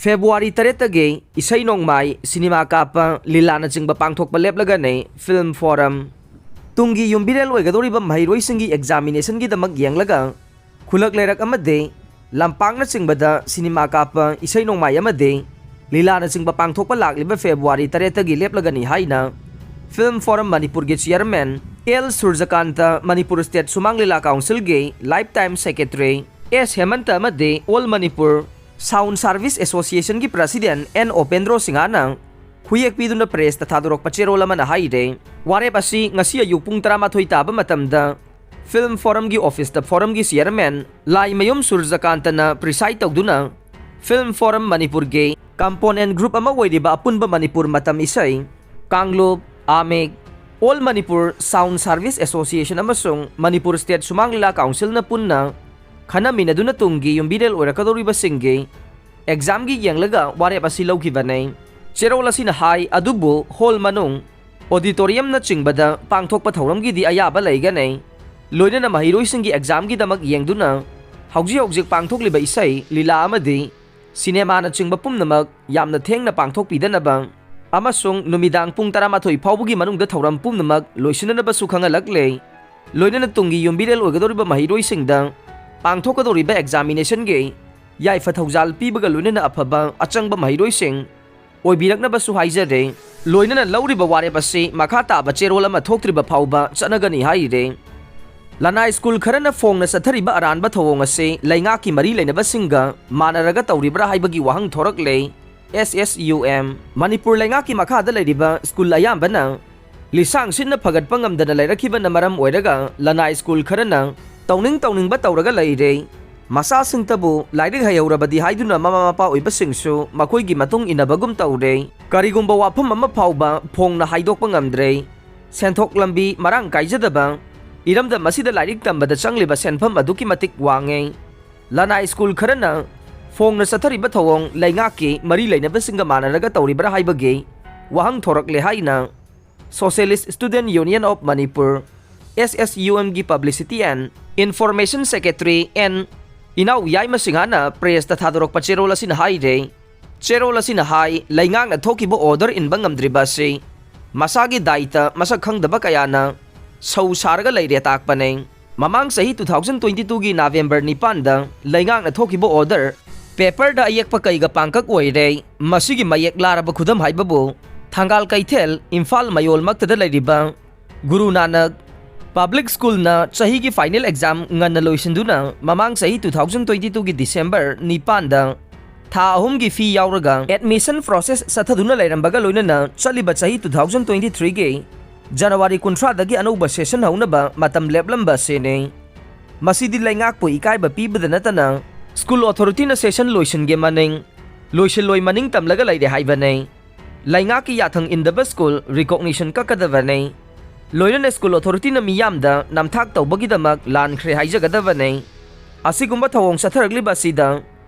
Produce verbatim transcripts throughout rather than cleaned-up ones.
February ꯇꯔꯦꯠꯇꯒꯤ ꯏꯁꯩ ꯅꯣꯡꯃꯥꯏ, cinema ꯀꯥꯞꯄ, ꯂꯤꯂꯥꯅꯆꯤꯡꯕ ꯄꯥꯡꯊꯣꯛꯄ ꯂꯦꯞꯂꯒꯅꯤ ꯐꯤꯜꯝ ꯐꯣꯔꯝ꯫ ꯇꯨꯡꯒꯤ ꯌꯨꯝꯕꯤꯔꯦꯜ ꯑꯣꯏꯒꯗꯧꯔꯤꯕ ꯃꯍꯩꯔꯣꯏꯁꯤꯡꯒꯤ ꯑꯦꯛꯖꯥꯃꯤꯅꯦꯁꯟꯒꯤꯗꯃꯛ ꯌꯦꯡꯂꯒ ꯈꯨꯜꯂꯛ ꯂꯩꯔꯛ ꯑꯃꯗꯤ ꯂꯝꯄꯥꯛꯅꯆꯤꯡꯕꯗ ꯁꯤꯅꯦꯃꯥ ꯀꯥꯞꯄ, ꯏꯁꯩ ꯅꯣꯡꯃꯥꯏ ꯑꯃꯗꯤ ꯂꯤꯂꯥꯅꯆꯤꯡꯕ ꯄꯥꯡꯊꯣꯛꯄ ꯂꯥꯛꯂꯤꯕ ꯐꯦꯕ꯭ꯔꯨꯋꯥꯔꯤ ꯇꯔꯦꯠꯇꯒꯤ ꯂꯦꯞꯂꯒꯅꯤ ꯍꯥꯏꯅ ꯐꯤꯜꯝ ꯐꯣꯔꯝ ꯃꯅꯤꯄꯨꯔꯒꯤ chairman L Surjakanta, Manipur state Shumang Leela ꯀꯥꯎꯟꯁꯤꯜꯒꯤ life time secretary S Hemanta ꯑꯃꯗꯤ ꯑꯣꯜ ꯃꯅꯤꯄꯨꯔ ꯁꯥꯎꯟ ꯁꯥꯔꯚꯤꯁ ꯑꯦꯁꯣꯁꯤꯌꯦꯁꯟꯒꯤ ꯄ꯭ꯔꯁꯤꯗꯦꯟ ꯑꯦꯟ ꯎꯄꯦꯟꯗ꯭ꯔꯣ ꯁꯤꯡꯍꯅ ꯈꯨꯌꯦꯛ ꯄꯤꯗꯨꯅ ꯄ꯭ꯔꯦꯁꯇ ꯊꯥꯗꯣꯔꯛꯄ ꯆꯦꯔꯣꯜ ꯑꯃꯅ ꯍꯥꯏꯔꯦ, ꯋꯥꯔꯦꯞ ꯑꯁꯤ ꯉꯁꯤ ꯑꯌꯨꯛ ꯄꯨꯡ ꯇꯔꯥꯃꯥꯊꯣꯏ ꯇꯥꯕ ꯃꯇꯝꯗ ꯐꯤꯜꯝ ꯐꯣꯔꯝꯒꯤ ꯑꯣꯐꯤꯁꯇ ꯐꯣꯔꯝꯒꯤ ꯆꯤꯌꯔꯃꯦꯟ ꯂꯥꯏꯃꯌꯨꯝ ꯁꯨꯔꯖꯀꯥꯟꯇꯅ ꯄ꯭ꯔꯤꯁꯥꯏꯗ ꯇꯧꯗꯨꯅ ꯐꯤꯜꯝ ꯐꯣꯔꯝ ꯃꯅꯤꯄꯨꯔꯒꯤ ꯀꯝꯄꯣꯅꯦꯟ ꯒ꯭ꯔꯨꯞ ꯑꯃ ꯑꯣꯏꯔꯤꯕ ꯑꯄꯨꯟꯕ ꯃꯅꯤꯄꯨꯔ ꯃꯇꯝ ꯏꯁꯩ ꯀꯥꯡꯂꯨꯞ, ꯑꯃꯦꯛ, all Manipur sound service association ꯑꯃꯁꯨꯡ ꯃꯅꯤꯄꯨꯔ ꯁ꯭ꯇꯦꯠ ꯁꯨꯃꯥꯡ ꯂꯤꯂꯥ ꯀꯥꯎꯟꯁꯤꯜꯅ ꯄꯨꯟꯅ ꯈꯟꯅꯃꯤꯟꯅꯗꯨꯅ ꯇꯨꯡꯒꯤ ꯌꯨꯝꯕꯤꯔꯦꯜ ꯑꯣꯏꯔꯛꯀꯗꯧꯔꯤꯕꯁꯤꯡꯒꯤ ꯑꯦꯛꯖꯥꯝꯒꯤ ꯌꯦꯡꯂꯒ ꯋꯥꯔꯦꯞ ꯑꯁꯤ ꯂꯧꯈꯤꯕꯅꯤ꯫ ꯆꯦꯔꯣꯜ ꯑꯁꯤꯅ ꯍꯥꯏ, ꯑꯗꯨꯕꯨ ꯍꯣꯜ ꯃꯅꯨꯡ, ꯑꯣꯗꯤꯇꯣꯔꯤꯌꯝꯅꯆꯤꯡꯕꯗ ꯄꯥꯡꯊꯣꯛꯄ ꯊꯧꯔꯝꯒꯤꯗꯤ ꯑꯌꯥꯕ ꯂꯩꯒꯅꯤ꯫ ꯂꯣꯏꯅꯅ ꯃꯍꯩꯔꯣꯏꯁꯤꯡꯒꯤ ꯑꯦꯛꯖꯥꯝꯒꯤꯗꯃꯛ ꯌꯦꯡꯗꯨꯅ ꯍꯧꯖꯤꯛ ꯍꯧꯖꯤꯛ ꯄꯥꯡꯊꯣꯛꯂꯤꯕ ꯏꯁꯩ, ꯂꯤꯂꯥ ꯑꯃꯗꯤ ꯁꯤꯅꯦꯃꯥꯅꯆꯤꯡꯕ ꯄꯨꯝꯅꯃꯛ ꯌꯥꯝꯅ ꯊꯦꯡꯅ ꯄꯥꯡꯊꯣꯛꯄꯤꯗꯅꯕ ꯑꯃꯁꯨꯡ ꯅꯨꯃꯤꯗꯥꯡ ꯄꯨꯡ ꯇꯔꯥꯃꯥꯊꯣꯏ ꯐꯥꯎꯕꯒꯤ ꯃꯅꯨꯡꯗ ꯊꯧꯔꯝ ꯄꯨꯝꯅꯃꯛ ꯂꯣꯏꯁꯤꯟꯅꯅꯕꯁꯨ ꯈꯪꯍꯜꯂꯛꯂꯦ꯫ ꯂꯣꯏꯅꯅ ꯇꯨꯡꯒꯤ ꯌꯨꯝꯕꯤꯔꯦꯜ ꯑꯣꯏꯒꯗꯧꯔꯤꯕ ꯃꯍꯩꯔꯣꯏꯁꯤꯡꯗ ꯄꯥꯡꯊꯣꯛꯀꯗꯧꯔꯤꯕ ꯑꯦꯛꯖꯥꯃꯤꯅꯦꯁꯟꯒꯤ ꯌꯥꯏꯐ ꯊꯧꯖꯥꯜ ꯄꯤꯕꯒ ꯂꯣꯏꯅꯅ ꯑꯐꯕ ꯑꯆꯪꯕ ꯃꯍꯩꯔꯣꯏꯁꯤꯡ ꯑꯣꯏꯕꯤꯔꯛꯅꯕꯁꯨ ꯍꯥꯏꯖꯔꯦ꯫ ꯂꯣꯏꯅꯅ ꯂꯧꯔꯤꯕ ꯋꯥꯔꯦꯞ ꯑꯁꯤ ꯃꯈꯥ ꯇꯥꯕ ꯆꯦꯔꯣꯜ ꯑꯃ ꯊꯣꯛꯇ꯭ꯔꯤꯕ ꯐꯥꯎꯕ ꯆꯠꯅꯒꯅꯤ ꯍꯥꯏꯔꯦ꯫ ꯂꯅꯥꯏ ꯁ꯭ꯀꯨꯜ ꯈꯔꯅ ꯐꯣꯡꯅ ꯆꯠꯊꯔꯤꯕ ꯑꯔꯥꯟꯕ ꯊꯧꯑꯣꯡ ꯑꯁꯤ ꯂꯩꯉꯥꯛꯀꯤ ꯃꯔꯤ ꯂꯩꯅꯕꯁꯤꯡꯒ ꯃꯥꯟꯅꯔꯒ ꯇꯧꯔꯤꯕ꯭ꯔꯥ ꯍꯥꯏꯕꯒꯤ ꯋꯥꯍꯪ ꯊꯣꯔꯛꯂꯦ꯫ ꯑꯦꯁ ꯑꯦꯁ ꯌꯨ ꯑꯦꯝ, ꯃꯅꯤꯄꯨꯔ ꯂꯩꯉꯥꯛꯀꯤ ꯃꯈꯥꯗ ꯂꯩꯔꯤꯕ ꯁ꯭ꯀꯨꯜ ꯑꯌꯥꯝꯕꯅ ꯂꯤꯁꯥꯡ ꯁꯤꯠꯅ ꯐꯒꯠꯄ ꯉꯝꯗꯅ ꯂꯩꯔꯛꯈꯤꯕꯅ ꯃꯔꯝ ꯑꯣꯏꯔꯒ ꯂꯅꯥꯏ ꯁ꯭ꯀꯨꯜ ꯈꯔꯅ ꯇꯧꯅꯤꯡ ꯇꯧꯅꯤꯡꯕ ꯇꯧꯔꯒ ꯂꯩꯔꯦ꯫ ꯃꯆꯥꯁꯤꯡꯇꯕꯨ ꯂꯥꯏꯔꯤꯛ ꯍꯩꯍꯧꯔꯕꯗꯤ ꯍꯥꯏꯗꯨꯅ ꯃꯃꯥ ꯃꯄꯥ ꯑꯣꯏꯕꯁꯤꯡꯁꯨ ꯃꯈꯣꯏꯒꯤ ꯃꯇꯨꯡ ꯏꯟꯅꯕꯒꯨꯝ ꯇꯧꯔꯦ꯫ ꯀꯔꯤꯒꯨꯝꯕ ꯋꯥꯐꯝ ꯑꯃ ꯐꯥꯎꯕ ꯐꯣꯡꯅ ꯍꯥꯏꯗꯣꯛꯄ ꯉꯝꯗ꯭ꯔꯦ꯫ ꯁꯦꯟꯊꯣꯛ ꯂꯝꯕꯤ ꯃꯔꯥꯡ ꯀꯥꯏꯖꯗꯕ, ꯏꯔꯝꯗꯝ ꯑꯁꯤꯗ ꯂꯥꯏꯔꯤꯛ ꯇꯝꯕꯗ ꯆꯪꯂꯤꯕ ꯁꯦꯟꯐꯝ ꯑꯗꯨꯛꯀꯤ ꯃꯇꯤꯛ ꯋꯥꯡꯉꯦ꯫ ꯂꯅꯥꯏ ꯁ꯭ꯀꯨꯜ ꯈꯔꯅ ꯐꯣꯡꯅ ꯆꯠꯊꯔꯤꯕ ꯊꯧꯑꯣꯡ ꯂꯩꯉꯥꯛꯀꯤ ꯃꯔꯤ ꯂꯩꯅꯕꯁꯤꯡꯒ ꯃꯥꯟꯅꯔꯒ ꯇꯧꯔꯤꯕ꯭ꯔꯥ ꯍꯥꯏꯕꯒꯤ ꯋꯥꯍꯪ ꯊꯣꯔꯛꯂꯦ ꯍꯥꯏꯅ Socialist Student Union of Manipur, S S U M ꯒꯤ Publicity and Information Secretary N ꯏꯅꯥꯎ ꯌꯥꯏꯃ ꯁꯤꯡꯍꯅ ꯄ꯭ꯔꯦꯁꯇ ꯊꯥꯗꯣꯔꯛꯄ ꯆꯦꯔꯣꯜ ꯑꯁꯤꯅ ꯍꯥꯏꯔꯦ꯫ ꯆꯦꯔꯣꯜ ꯑꯁꯤꯅ ꯍꯥꯏ, ꯂꯩꯉꯥꯛꯅ ꯊꯣꯛꯈꯤꯕ order ꯏꯟꯕ ꯉꯝꯗ꯭ꯔꯤꯕ ꯑꯁꯤ ꯃꯁꯥꯒꯤ ꯗꯥꯏꯇ ꯃꯁꯛ ꯈꯪꯗꯕ ꯀꯌꯥꯅ ꯁꯧ ꯁꯥꯔꯒ ꯂꯩꯔꯦ ꯇꯥꯛꯄꯅꯤ꯫ ꯃꯃꯥꯡ ꯆꯍꯤ two thousand twenty twoꯒꯤ November ꯅꯤꯄꯥꯟꯗ ꯂꯩꯉꯥꯛꯅ ꯊꯣꯛꯈꯤꯕ order paperꯗ ꯑꯌꯦꯛꯄ ꯀꯩꯒ ꯄꯥꯡꯀꯛ ꯑꯣꯏꯔꯦ꯫ ꯃꯁꯤꯒꯤ ꯃꯌꯦꯛ ꯂꯥꯔꯕ ꯈꯨꯗꯝ ꯍꯥꯏꯕꯕꯨ ꯊꯪꯒꯥꯜ ꯀꯩꯊꯦꯜ, ꯏꯝꯐꯥꯜ ꯃꯌꯣꯜꯃꯛꯇꯗ ꯂꯩꯔꯤꯕ ꯒꯨꯔꯨ ꯅꯥꯅꯛ ꯄꯕ꯭ꯂꯤꯛ ꯁ꯭ꯀꯨꯜꯅ ꯆꯍꯤꯒꯤ final exam ꯉꯟꯅ ꯂꯣꯏꯁꯤꯟꯗꯨꯅ ꯃꯃꯥꯡ ꯆꯍꯤ two thousand twenty twoꯒꯤ December ꯅꯤꯄꯥꯟꯗ ꯊꯥ ꯑꯍꯨꯝꯒꯤ fee ꯌꯥꯎꯔꯒ admission process ꯆꯠꯊꯗꯨꯅ ꯂꯩꯔꯝꯕꯒ ꯂꯣꯏꯅꯅ ꯆꯠꯂꯤꯕ ꯆꯍꯤ two thousand twenty threeꯒꯤ January ꯀꯨꯟꯊ꯭ꯔꯥꯗꯒꯤ ꯑꯅꯧꯕ session ꯍꯧꯅꯕ ꯃꯇꯝ ꯂꯦꯞꯂꯝꯕ ꯑꯁꯤꯅꯤ꯫ ꯃꯁꯤꯗꯤ ꯂꯩꯉꯥꯛꯄꯨ ꯏꯀꯥꯏꯕ ꯄꯤꯕꯗ ꯅꯠꯇꯅ school authorityꯅ session ꯂꯣꯏꯁꯤꯟꯒꯦ ꯃꯅꯤꯡ ꯂꯣꯏꯁꯤꯜꯂꯣꯏ ꯃꯅꯤꯡ ꯇꯝꯂꯒ ꯂꯩꯔꯦ ꯍꯥꯏꯕꯅꯤ꯫ ꯂꯩꯉꯥꯛꯀꯤ ꯌꯥꯊꯪ ꯏꯟꯗꯕ school recognition ꯀꯛꯀꯗꯕꯅꯤ꯫ ꯂꯣꯏꯅꯅ school authorityꯅ ꯃꯤꯌꯥꯝꯗ ꯅꯝꯊꯥꯛ ꯇꯧꯕꯒꯤꯗꯃꯛ ꯂꯥꯟꯈ꯭ꯔꯦ ꯍꯥꯏꯖꯒꯗꯕꯅꯤ꯫ ꯑꯁꯤꯒꯨꯝꯕ ꯊꯧꯑꯣꯡ ꯆꯠꯊꯔꯛꯂꯤꯕ ꯑꯁꯤꯗ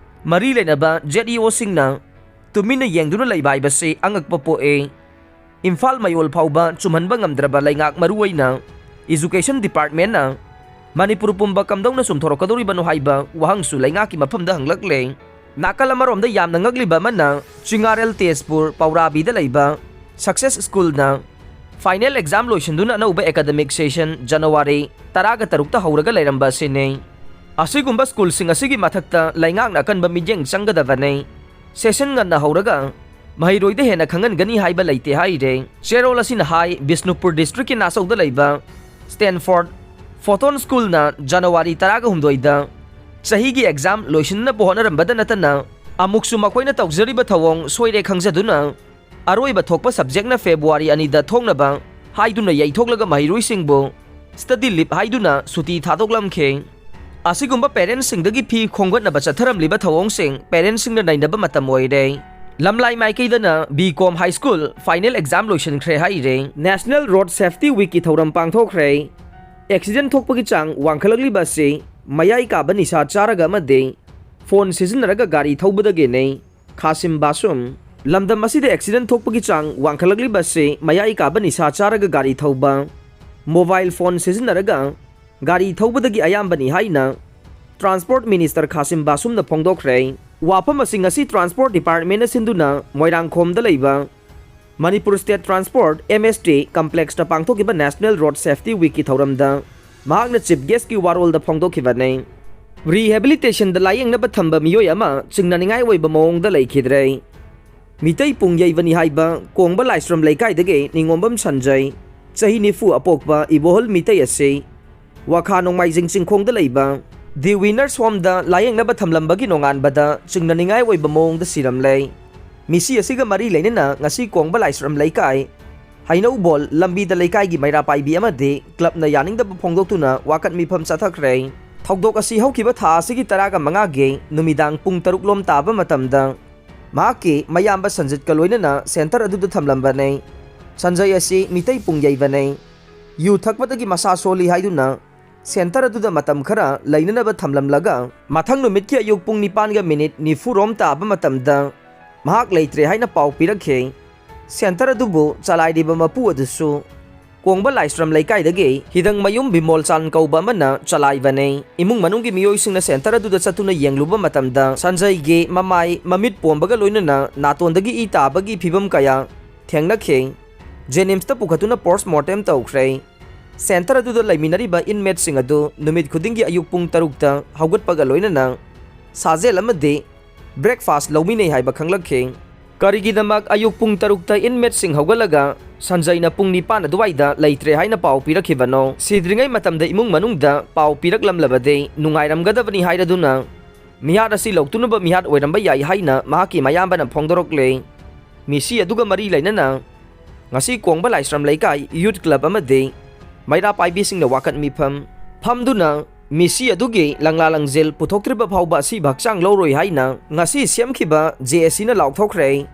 ꯃꯔꯤ ꯂꯩꯅꯕ ZEOꯁꯤꯡꯅ ꯇꯨꯃꯤꯟꯅ ꯌꯦꯡꯗꯨꯅ ꯂꯩꯕ ꯍꯥꯏꯕꯁꯤ ꯑꯉꯛꯄ ꯄꯣꯛꯏ꯫ ꯏꯝꯐꯥꯜ ꯃꯌꯣꯜ ꯐꯥꯎꯕ ꯆꯨꯝꯍꯟꯕ ꯉꯝꯗ꯭ꯔꯕ ꯂꯩꯉꯥꯛ, ꯃꯔꯨꯑꯣꯏꯅ Education Departmentꯅ ꯃꯅꯤꯄꯨꯔ ꯄꯨꯝꯕ ꯀꯝꯗꯧꯅ ꯆꯨꯝꯊꯣꯔꯛꯀꯗꯧꯔꯤꯕꯅꯣ ꯍꯥꯏꯕ ꯋꯥꯍꯪꯁꯨ ꯂꯩꯉꯥꯛꯀꯤ ꯃꯐꯝꯗ ꯍꯪꯂꯛꯂꯦ꯫ ꯅꯥꯀꯜ ꯑꯃꯔꯣꯝꯗ ꯌꯥꯝꯅ ꯉꯛꯂꯤꯕ ꯑꯃꯅ ꯆꯤꯡꯉꯥꯔꯦꯜ ꯇꯦꯖꯄꯨꯔ ꯄꯧꯔꯥꯕꯤꯗ ꯂꯩꯕ Success Schoolꯅ final exam ꯂꯣꯏꯁꯤꯟꯗꯨꯅ ꯑꯅꯧꯕ academic session January ꯇꯔꯥꯒ ꯇꯔꯨꯛꯇ ꯍꯧꯔꯒ ꯂꯩꯔꯝꯕ ꯑꯁꯤꯅꯤ꯫ ꯑꯁꯤꯒꯨꯝꯕ schoolꯁꯤꯡ ꯑꯁꯤꯒꯤ ꯃꯊꯛꯇ ꯂꯩꯉꯥꯛꯅ ꯑꯀꯟꯕ ꯃꯤꯠꯌꯦꯡ ꯆꯪꯒꯗꯕꯅꯤ꯫ Session ꯉꯟꯅ ꯍꯧꯔꯒ ꯃꯍꯩꯔꯣꯏꯗ ꯍꯦꯟꯅ ꯈꯪꯍꯟꯒꯅꯤ ꯍꯥꯏꯕ ꯂꯩꯇꯦ ꯍꯥꯏꯔꯦ꯫ ꯆꯦꯔꯣꯜ ꯑꯁꯤꯅ ꯍꯥꯏ, ꯕꯤꯁꯅꯨꯄꯨꯔ districtꯀꯤ ꯅꯥꯆꯧꯗ ꯂꯩꯕ Stanford Photon Schoolꯅ January ꯇꯔꯥꯒ ꯍꯨꯝꯗꯣꯏꯗ ꯆꯍꯤꯒꯤ exam ꯂꯣꯏꯁꯤꯟꯅꯕ ꯍꯣꯠꯅꯔꯝꯕꯗ ꯅꯠꯇꯅ ꯑꯃꯨꯛꯁꯨ ꯃꯈꯣꯏꯅ ꯇꯧꯖꯔꯤꯕ ꯊꯧꯑꯣꯡ ꯁꯣꯏꯔꯦ ꯈꯪꯖꯗꯨꯅ ꯑꯔꯣꯏꯕ ꯊꯣꯛꯄ subjectꯅ February ꯑꯅꯤꯗ ꯊꯣꯛꯅꯕ ꯍꯥꯏꯗꯨꯅ ꯌꯩꯊꯣꯛꯂꯒ ꯃꯍꯩꯔꯣꯏꯁꯤꯡꯕꯨ study leave ꯍꯥꯏꯗꯨꯅ ꯁꯨꯇꯤ ꯊꯥꯗꯣꯛꯂꯝꯈꯤ꯫ ꯑꯁꯤꯒꯨꯝꯕ parentsꯁꯤꯡꯗꯒꯤ ꯐꯤ ꯈꯣꯝꯒꯠꯅꯕ ꯆꯠꯊꯔꯝꯂꯤꯕ ꯊꯧꯑꯣꯡꯁꯤꯡ parentsꯁꯤꯡꯅ ꯅꯩꯅꯕ ꯃꯇꯝ ꯑꯣꯏꯔꯦ꯫ ꯂꯝꯂꯥꯏ ꯃꯥꯏꯀꯩꯗꯅ B.Com High School final exam ꯂꯣꯏꯁꯤꯟꯈ꯭ꯔꯦ ꯍꯥꯏꯔꯦ꯫ National Road Safety Weekꯀꯤ ꯊꯧꯔꯝ ꯄꯥꯡꯊꯣꯛꯈ꯭ꯔꯦ꯫ Accident ꯊꯣꯛꯄꯒꯤ ꯆꯥꯡ ꯋꯥꯡꯈꯠꯂꯛꯂꯤꯕ ꯑꯁꯤ ꯃꯌꯥꯏ ꯀꯥꯕ ꯅꯤꯁꯥ ꯆꯥꯔꯒ ꯑꯃꯗꯤ phone ꯁꯤꯖꯤꯟꯅꯔꯒ ꯒꯥꯔꯤ ꯊꯧꯕꯗꯒꯤꯅꯤ꯫ ꯈꯥꯁꯤꯝ ꯕꯥꯁꯨꯝ꯫ ꯂꯝꯗꯝ ꯑꯁꯤꯗ accident ꯊꯣꯛꯄꯒꯤ ꯆꯥꯡ ꯋꯥꯡꯈꯠꯂꯛꯂꯤꯕ ꯑꯁꯤ ꯃꯌꯥꯏ ꯀꯥꯕ ꯅꯤꯁꯥ ꯆꯥꯔꯒ ꯒꯥꯔꯤ ꯊꯧꯕ, mobile phone ꯁꯤꯖꯤꯟꯅꯔꯒ ꯒꯥꯔꯤ ꯊꯧꯕꯗꯒꯤ ꯑꯌꯥꯝꯕꯅꯤ ꯍꯥꯏꯅ Transport Minister ꯈꯥꯁꯤꯝ ꯕꯥꯁꯨꯝꯅ ꯐꯣꯡꯗꯣꯛꯈ꯭ꯔꯦ꯫ ꯋꯥꯐꯝ ꯑꯁꯤ ꯉꯁꯤ ꯇ꯭ꯔꯥꯟꯁꯄꯣꯔꯠ ꯗꯤꯄꯥꯔꯠꯃꯦꯟꯅ ꯁꯤꯟꯗꯨꯅ ꯃꯣꯏꯔꯥꯡꯈꯣꯝꯗ ꯂꯩꯕ Manipur state transport, M S T, ꯀꯝꯄ꯭ꯂꯦꯛꯁꯇ ꯄꯥꯡꯊꯣꯛꯈꯤꯕ ꯅꯦꯁꯅꯦꯜ ꯔꯣꯗ ꯁꯦꯐꯇꯤ ꯋꯤꯛꯀꯤ ꯊꯧꯔꯝꯗ ꯃꯍꯥꯛꯅ ꯆꯤꯐ ꯒꯦꯁꯀꯤ ꯋꯥꯔꯣꯜꯗ ꯐꯣꯡꯗꯣꯛꯈꯤꯕꯅꯤ꯫ ꯔꯤꯍꯦꯕꯤꯂꯤꯇꯦꯁꯟꯗ ꯂꯥꯌꯦꯡꯅꯕ ꯊꯝꯕ ꯃꯤꯑꯣꯏ ꯑꯃ ꯆꯤꯡꯅꯅꯤꯡꯉꯥꯏ ꯑꯣꯏꯕ ꯃꯑꯣꯡꯗ ꯂꯩꯈꯤꯗ꯭ꯔꯦ꯫ ꯃꯤꯇꯩ ꯄꯨꯡ ꯌꯩꯕꯅꯤ ꯍꯥꯏꯕ ꯀꯣꯡꯕ ꯂꯥꯏꯁ꯭ꯔꯝ ꯂꯩꯀꯥꯏꯗꯒꯤ ꯅꯤꯉꯣꯝꯕꯝ ꯁꯟꯖꯩ, ꯆꯍꯤ ꯅꯤꯐꯨ ꯑꯄꯣꯛꯄ ꯏꯕꯣꯍꯜ ꯃꯤꯇꯩ ꯑꯁꯤ ꯋꯥꯈꯥ ꯅꯣꯡꯃꯥꯏꯖꯤꯡ ꯆꯤꯡꯈꯣꯡꯗ ꯂꯩꯕ ꯗꯤ ꯋꯤꯅꯔꯁ ꯍꯣꯝꯗ ꯂꯥꯌꯦꯡꯅꯕ ꯊꯝꯂꯝꯕꯒꯤ ꯅꯣꯡꯉꯥꯟꯕꯗ ꯆꯤꯡꯅꯅꯤꯡꯉꯥꯏ ꯑꯣꯏꯕ ꯃꯑꯣꯡꯗ ꯁꯤꯔꯝꯂꯦ꯫ ꯃꯤꯁꯤ ꯑꯁꯤꯒ ꯃꯔꯤ ꯂꯩꯅꯅ ꯉꯁꯤ ꯀꯣꯡꯕ ꯂꯥꯏꯁ꯭ꯔꯝ ꯂꯩꯀꯥꯏ ꯍꯩꯅꯧꯕꯣꯜ ꯂꯝꯕꯤꯗ ꯂꯩꯀꯥꯏꯒꯤ ꯃꯩꯔꯥ ꯄꯥꯏꯕꯤ ꯑꯃꯗꯤ ꯀ꯭ꯂꯕꯅ ꯌꯥꯅꯤꯡꯗꯕ ꯐꯣꯡꯗꯣꯛꯇꯨꯅ ꯋꯥꯀꯠ ꯃꯤꯐꯝ ꯆꯠꯊꯈ꯭ꯔꯦ꯫ ꯊꯧꯗꯣꯛ ꯑꯁꯤ ꯍꯧꯈꯤꯕ ꯊꯥ ꯑꯁꯤꯒꯤ ꯇꯔꯥꯒ ꯃꯉꯥꯒꯤ ꯅꯨꯃꯤꯗꯥꯡ ꯄꯨꯡ ꯇꯔꯨꯛ ꯂꯣꯝ ꯇꯥꯕ ꯃꯇꯝꯗ ꯃꯍꯥꯛꯀꯤ ꯃꯌꯥꯝꯕ ꯁꯟꯖꯤꯠꯀ ꯂꯣꯏꯅꯅ ꯁꯦꯟꯇꯔ ꯑꯗꯨꯗ ꯊꯝꯂꯝꯕꯅꯤ꯫ ꯁꯟꯖꯩ ꯑꯁꯤ ꯃꯤꯇꯩ ꯄꯨꯡ ꯌꯩꯕꯅꯤ꯫ ꯌꯨ ꯊꯛꯄꯗꯒꯤ ꯃꯁꯥ ꯁꯣꯜꯂꯤ ꯍꯥꯏꯗꯨꯅ ꯁꯦꯟꯇꯔ ꯑꯗꯨꯗ ꯃꯇꯝ ꯈꯔ ꯂꯩꯅꯅꯕ ꯊꯝꯂꯝꯂꯒ ꯃꯊꯪ ꯅꯨꯃꯤꯠꯀꯤ ꯑꯌꯨꯛ ꯄꯨꯡ ꯅꯤꯄꯥꯟꯒ ꯃꯤꯅꯤꯠ ꯅꯤꯐꯨ ꯔꯣꯝ ꯇꯥꯕ ꯃꯇꯝꯗ ꯃꯍꯥꯛ ꯂꯩꯇ꯭ꯔꯦ ꯍꯥꯏꯅ ꯄꯥꯎ ꯄꯤꯔꯛꯈꯤ꯫ ꯁꯦꯟꯇꯔ ꯑꯗꯨꯕꯨ ꯆꯂꯥꯏꯔꯤꯕ ꯃꯄꯨ ꯑꯗꯨꯁꯨ ꯀꯣꯡꯕ ꯂꯥꯏꯁ꯭ꯔꯝ ꯂꯩꯀꯥꯏꯗꯒꯤ ꯍꯤꯗꯪꯃꯌꯨꯝ ꯕꯤꯃꯣꯜꯆꯥꯟ ꯀꯧꯕ ꯑꯃꯅ ꯆꯂꯥꯏꯕꯅꯤ꯫ ꯏꯃꯨꯡ ꯃꯅꯨꯡꯒꯤ ꯃꯤꯑꯣꯏꯁꯤꯡꯅ ꯁꯦꯟꯇꯔ ꯑꯗꯨꯗ ꯆꯠꯇꯨꯅ ꯌꯦꯡꯂꯨꯕ ꯃꯇꯝꯗ ꯁꯟꯖꯩꯒꯤ ꯃꯃꯥꯏ, ꯃꯃꯤꯠ ꯄꯣꯝꯕꯒ ꯂꯣꯏꯅꯅ ꯅꯥꯇꯣꯟꯗꯒꯤ ꯏ ꯇꯥꯕꯒꯤ ꯐꯤꯕꯝ ꯀꯌꯥ ꯊꯦꯡꯅꯈꯤ꯫ ꯖꯦꯅꯤꯝꯁꯇ ꯄꯨꯈꯠꯇꯨꯅ ꯄꯣꯁꯠꯃꯣꯔꯇꯦꯝ ꯇꯧꯈ꯭ꯔꯦ꯫ ꯁꯦꯟꯇꯔ ꯑꯗꯨꯗ ꯂꯩꯃꯤꯟꯅꯔꯤꯕ ꯏꯟꯃꯦꯠꯁꯤꯡ ꯑꯗꯨ ꯅꯨꯃꯤꯠ ꯈꯨꯗꯤꯡꯒꯤ ꯑꯌꯨꯛ ꯄꯨꯡ ꯇꯔꯨꯛꯇ ꯍꯧꯒꯠꯄꯒ ꯂꯣꯏꯅꯅ ꯁꯥꯖꯦꯜ ꯑꯃꯗꯤ ꯕ꯭ꯔꯦꯛꯐꯥꯁ ꯂꯧꯃꯤꯟꯅꯩ ꯍꯥꯏꯕ ꯈꯪꯂꯛꯈꯤ꯫ ꯀꯔꯤꯒꯤꯗꯃꯛ ꯑꯌꯨꯛ ꯄꯨꯡ ꯇꯔꯨꯛꯇ ꯏꯟꯃꯦꯠꯁꯤꯡ ꯍꯧꯒꯠꯂꯒ ꯁꯟꯖꯩꯅ ꯄꯨꯡ ꯅꯤꯄꯥꯟ ꯑꯗꯨꯋꯥꯏꯗ ꯂꯩꯇ꯭ꯔꯦ ꯍꯥꯏꯅ ꯄꯥꯎ ꯄꯤꯔꯛꯈꯤꯕꯅꯣ? ꯁꯤꯗ꯭ꯔꯤꯉꯩ ꯃꯇꯝꯗ ꯏꯃꯨꯡ ꯃꯅꯨꯡꯗ ꯄꯥꯎ ꯄꯤꯔꯛꯂꯝꯂꯕꯗꯤ ꯅꯨꯡꯉꯥꯏꯔꯝꯒꯗꯕꯅꯤ ꯍꯥꯏꯔꯗꯨꯅ ꯃꯤꯍꯥꯠ ꯑꯁꯤ ꯂꯧꯇꯨꯅꯕ ꯃꯤꯍꯥꯠ ꯑꯣꯏꯔꯝꯕ ꯌꯥꯏ ꯍꯥꯏꯅ ꯃꯍꯥꯛꯀꯤ ꯃꯌꯥꯝꯕꯅ ꯐꯣꯡꯗꯣꯔꯛꯂꯦ꯫ ꯃꯤꯁꯤ ꯑꯗꯨꯒ ꯃꯔꯤ ꯂꯩꯅꯅ ꯉꯁꯤ ꯀꯣꯡꯕ ꯂꯥꯏꯁ꯭ꯔꯝ ꯂꯩꯀꯥꯏ ꯌꯨꯠ ꯀ꯭ꯂꯕ ꯑꯃꯗꯤ ꯃꯩꯔꯥ ꯄꯥꯏꯕꯤꯁꯤꯡꯅ ꯋꯥꯀꯠ ꯃꯤꯐꯝ ꯐꯝꯗꯨꯅ ꯃꯤꯁꯤ ꯑꯗꯨꯒꯤ ꯂꯪꯂꯥ ꯂꯪꯖꯦꯜ ꯄꯨꯊꯣꯛꯇ꯭ꯔꯤꯕ ꯐꯥꯎꯕ ꯑꯁꯤꯕ ꯍꯛꯆꯥꯡ ꯂꯧꯔꯣꯏ ꯍꯥꯏꯅ ꯉꯁꯤ ꯁꯦꯝꯈꯤꯕ J A Cꯅ ꯂꯥꯎꯊꯣꯛꯈ꯭ꯔꯦ꯫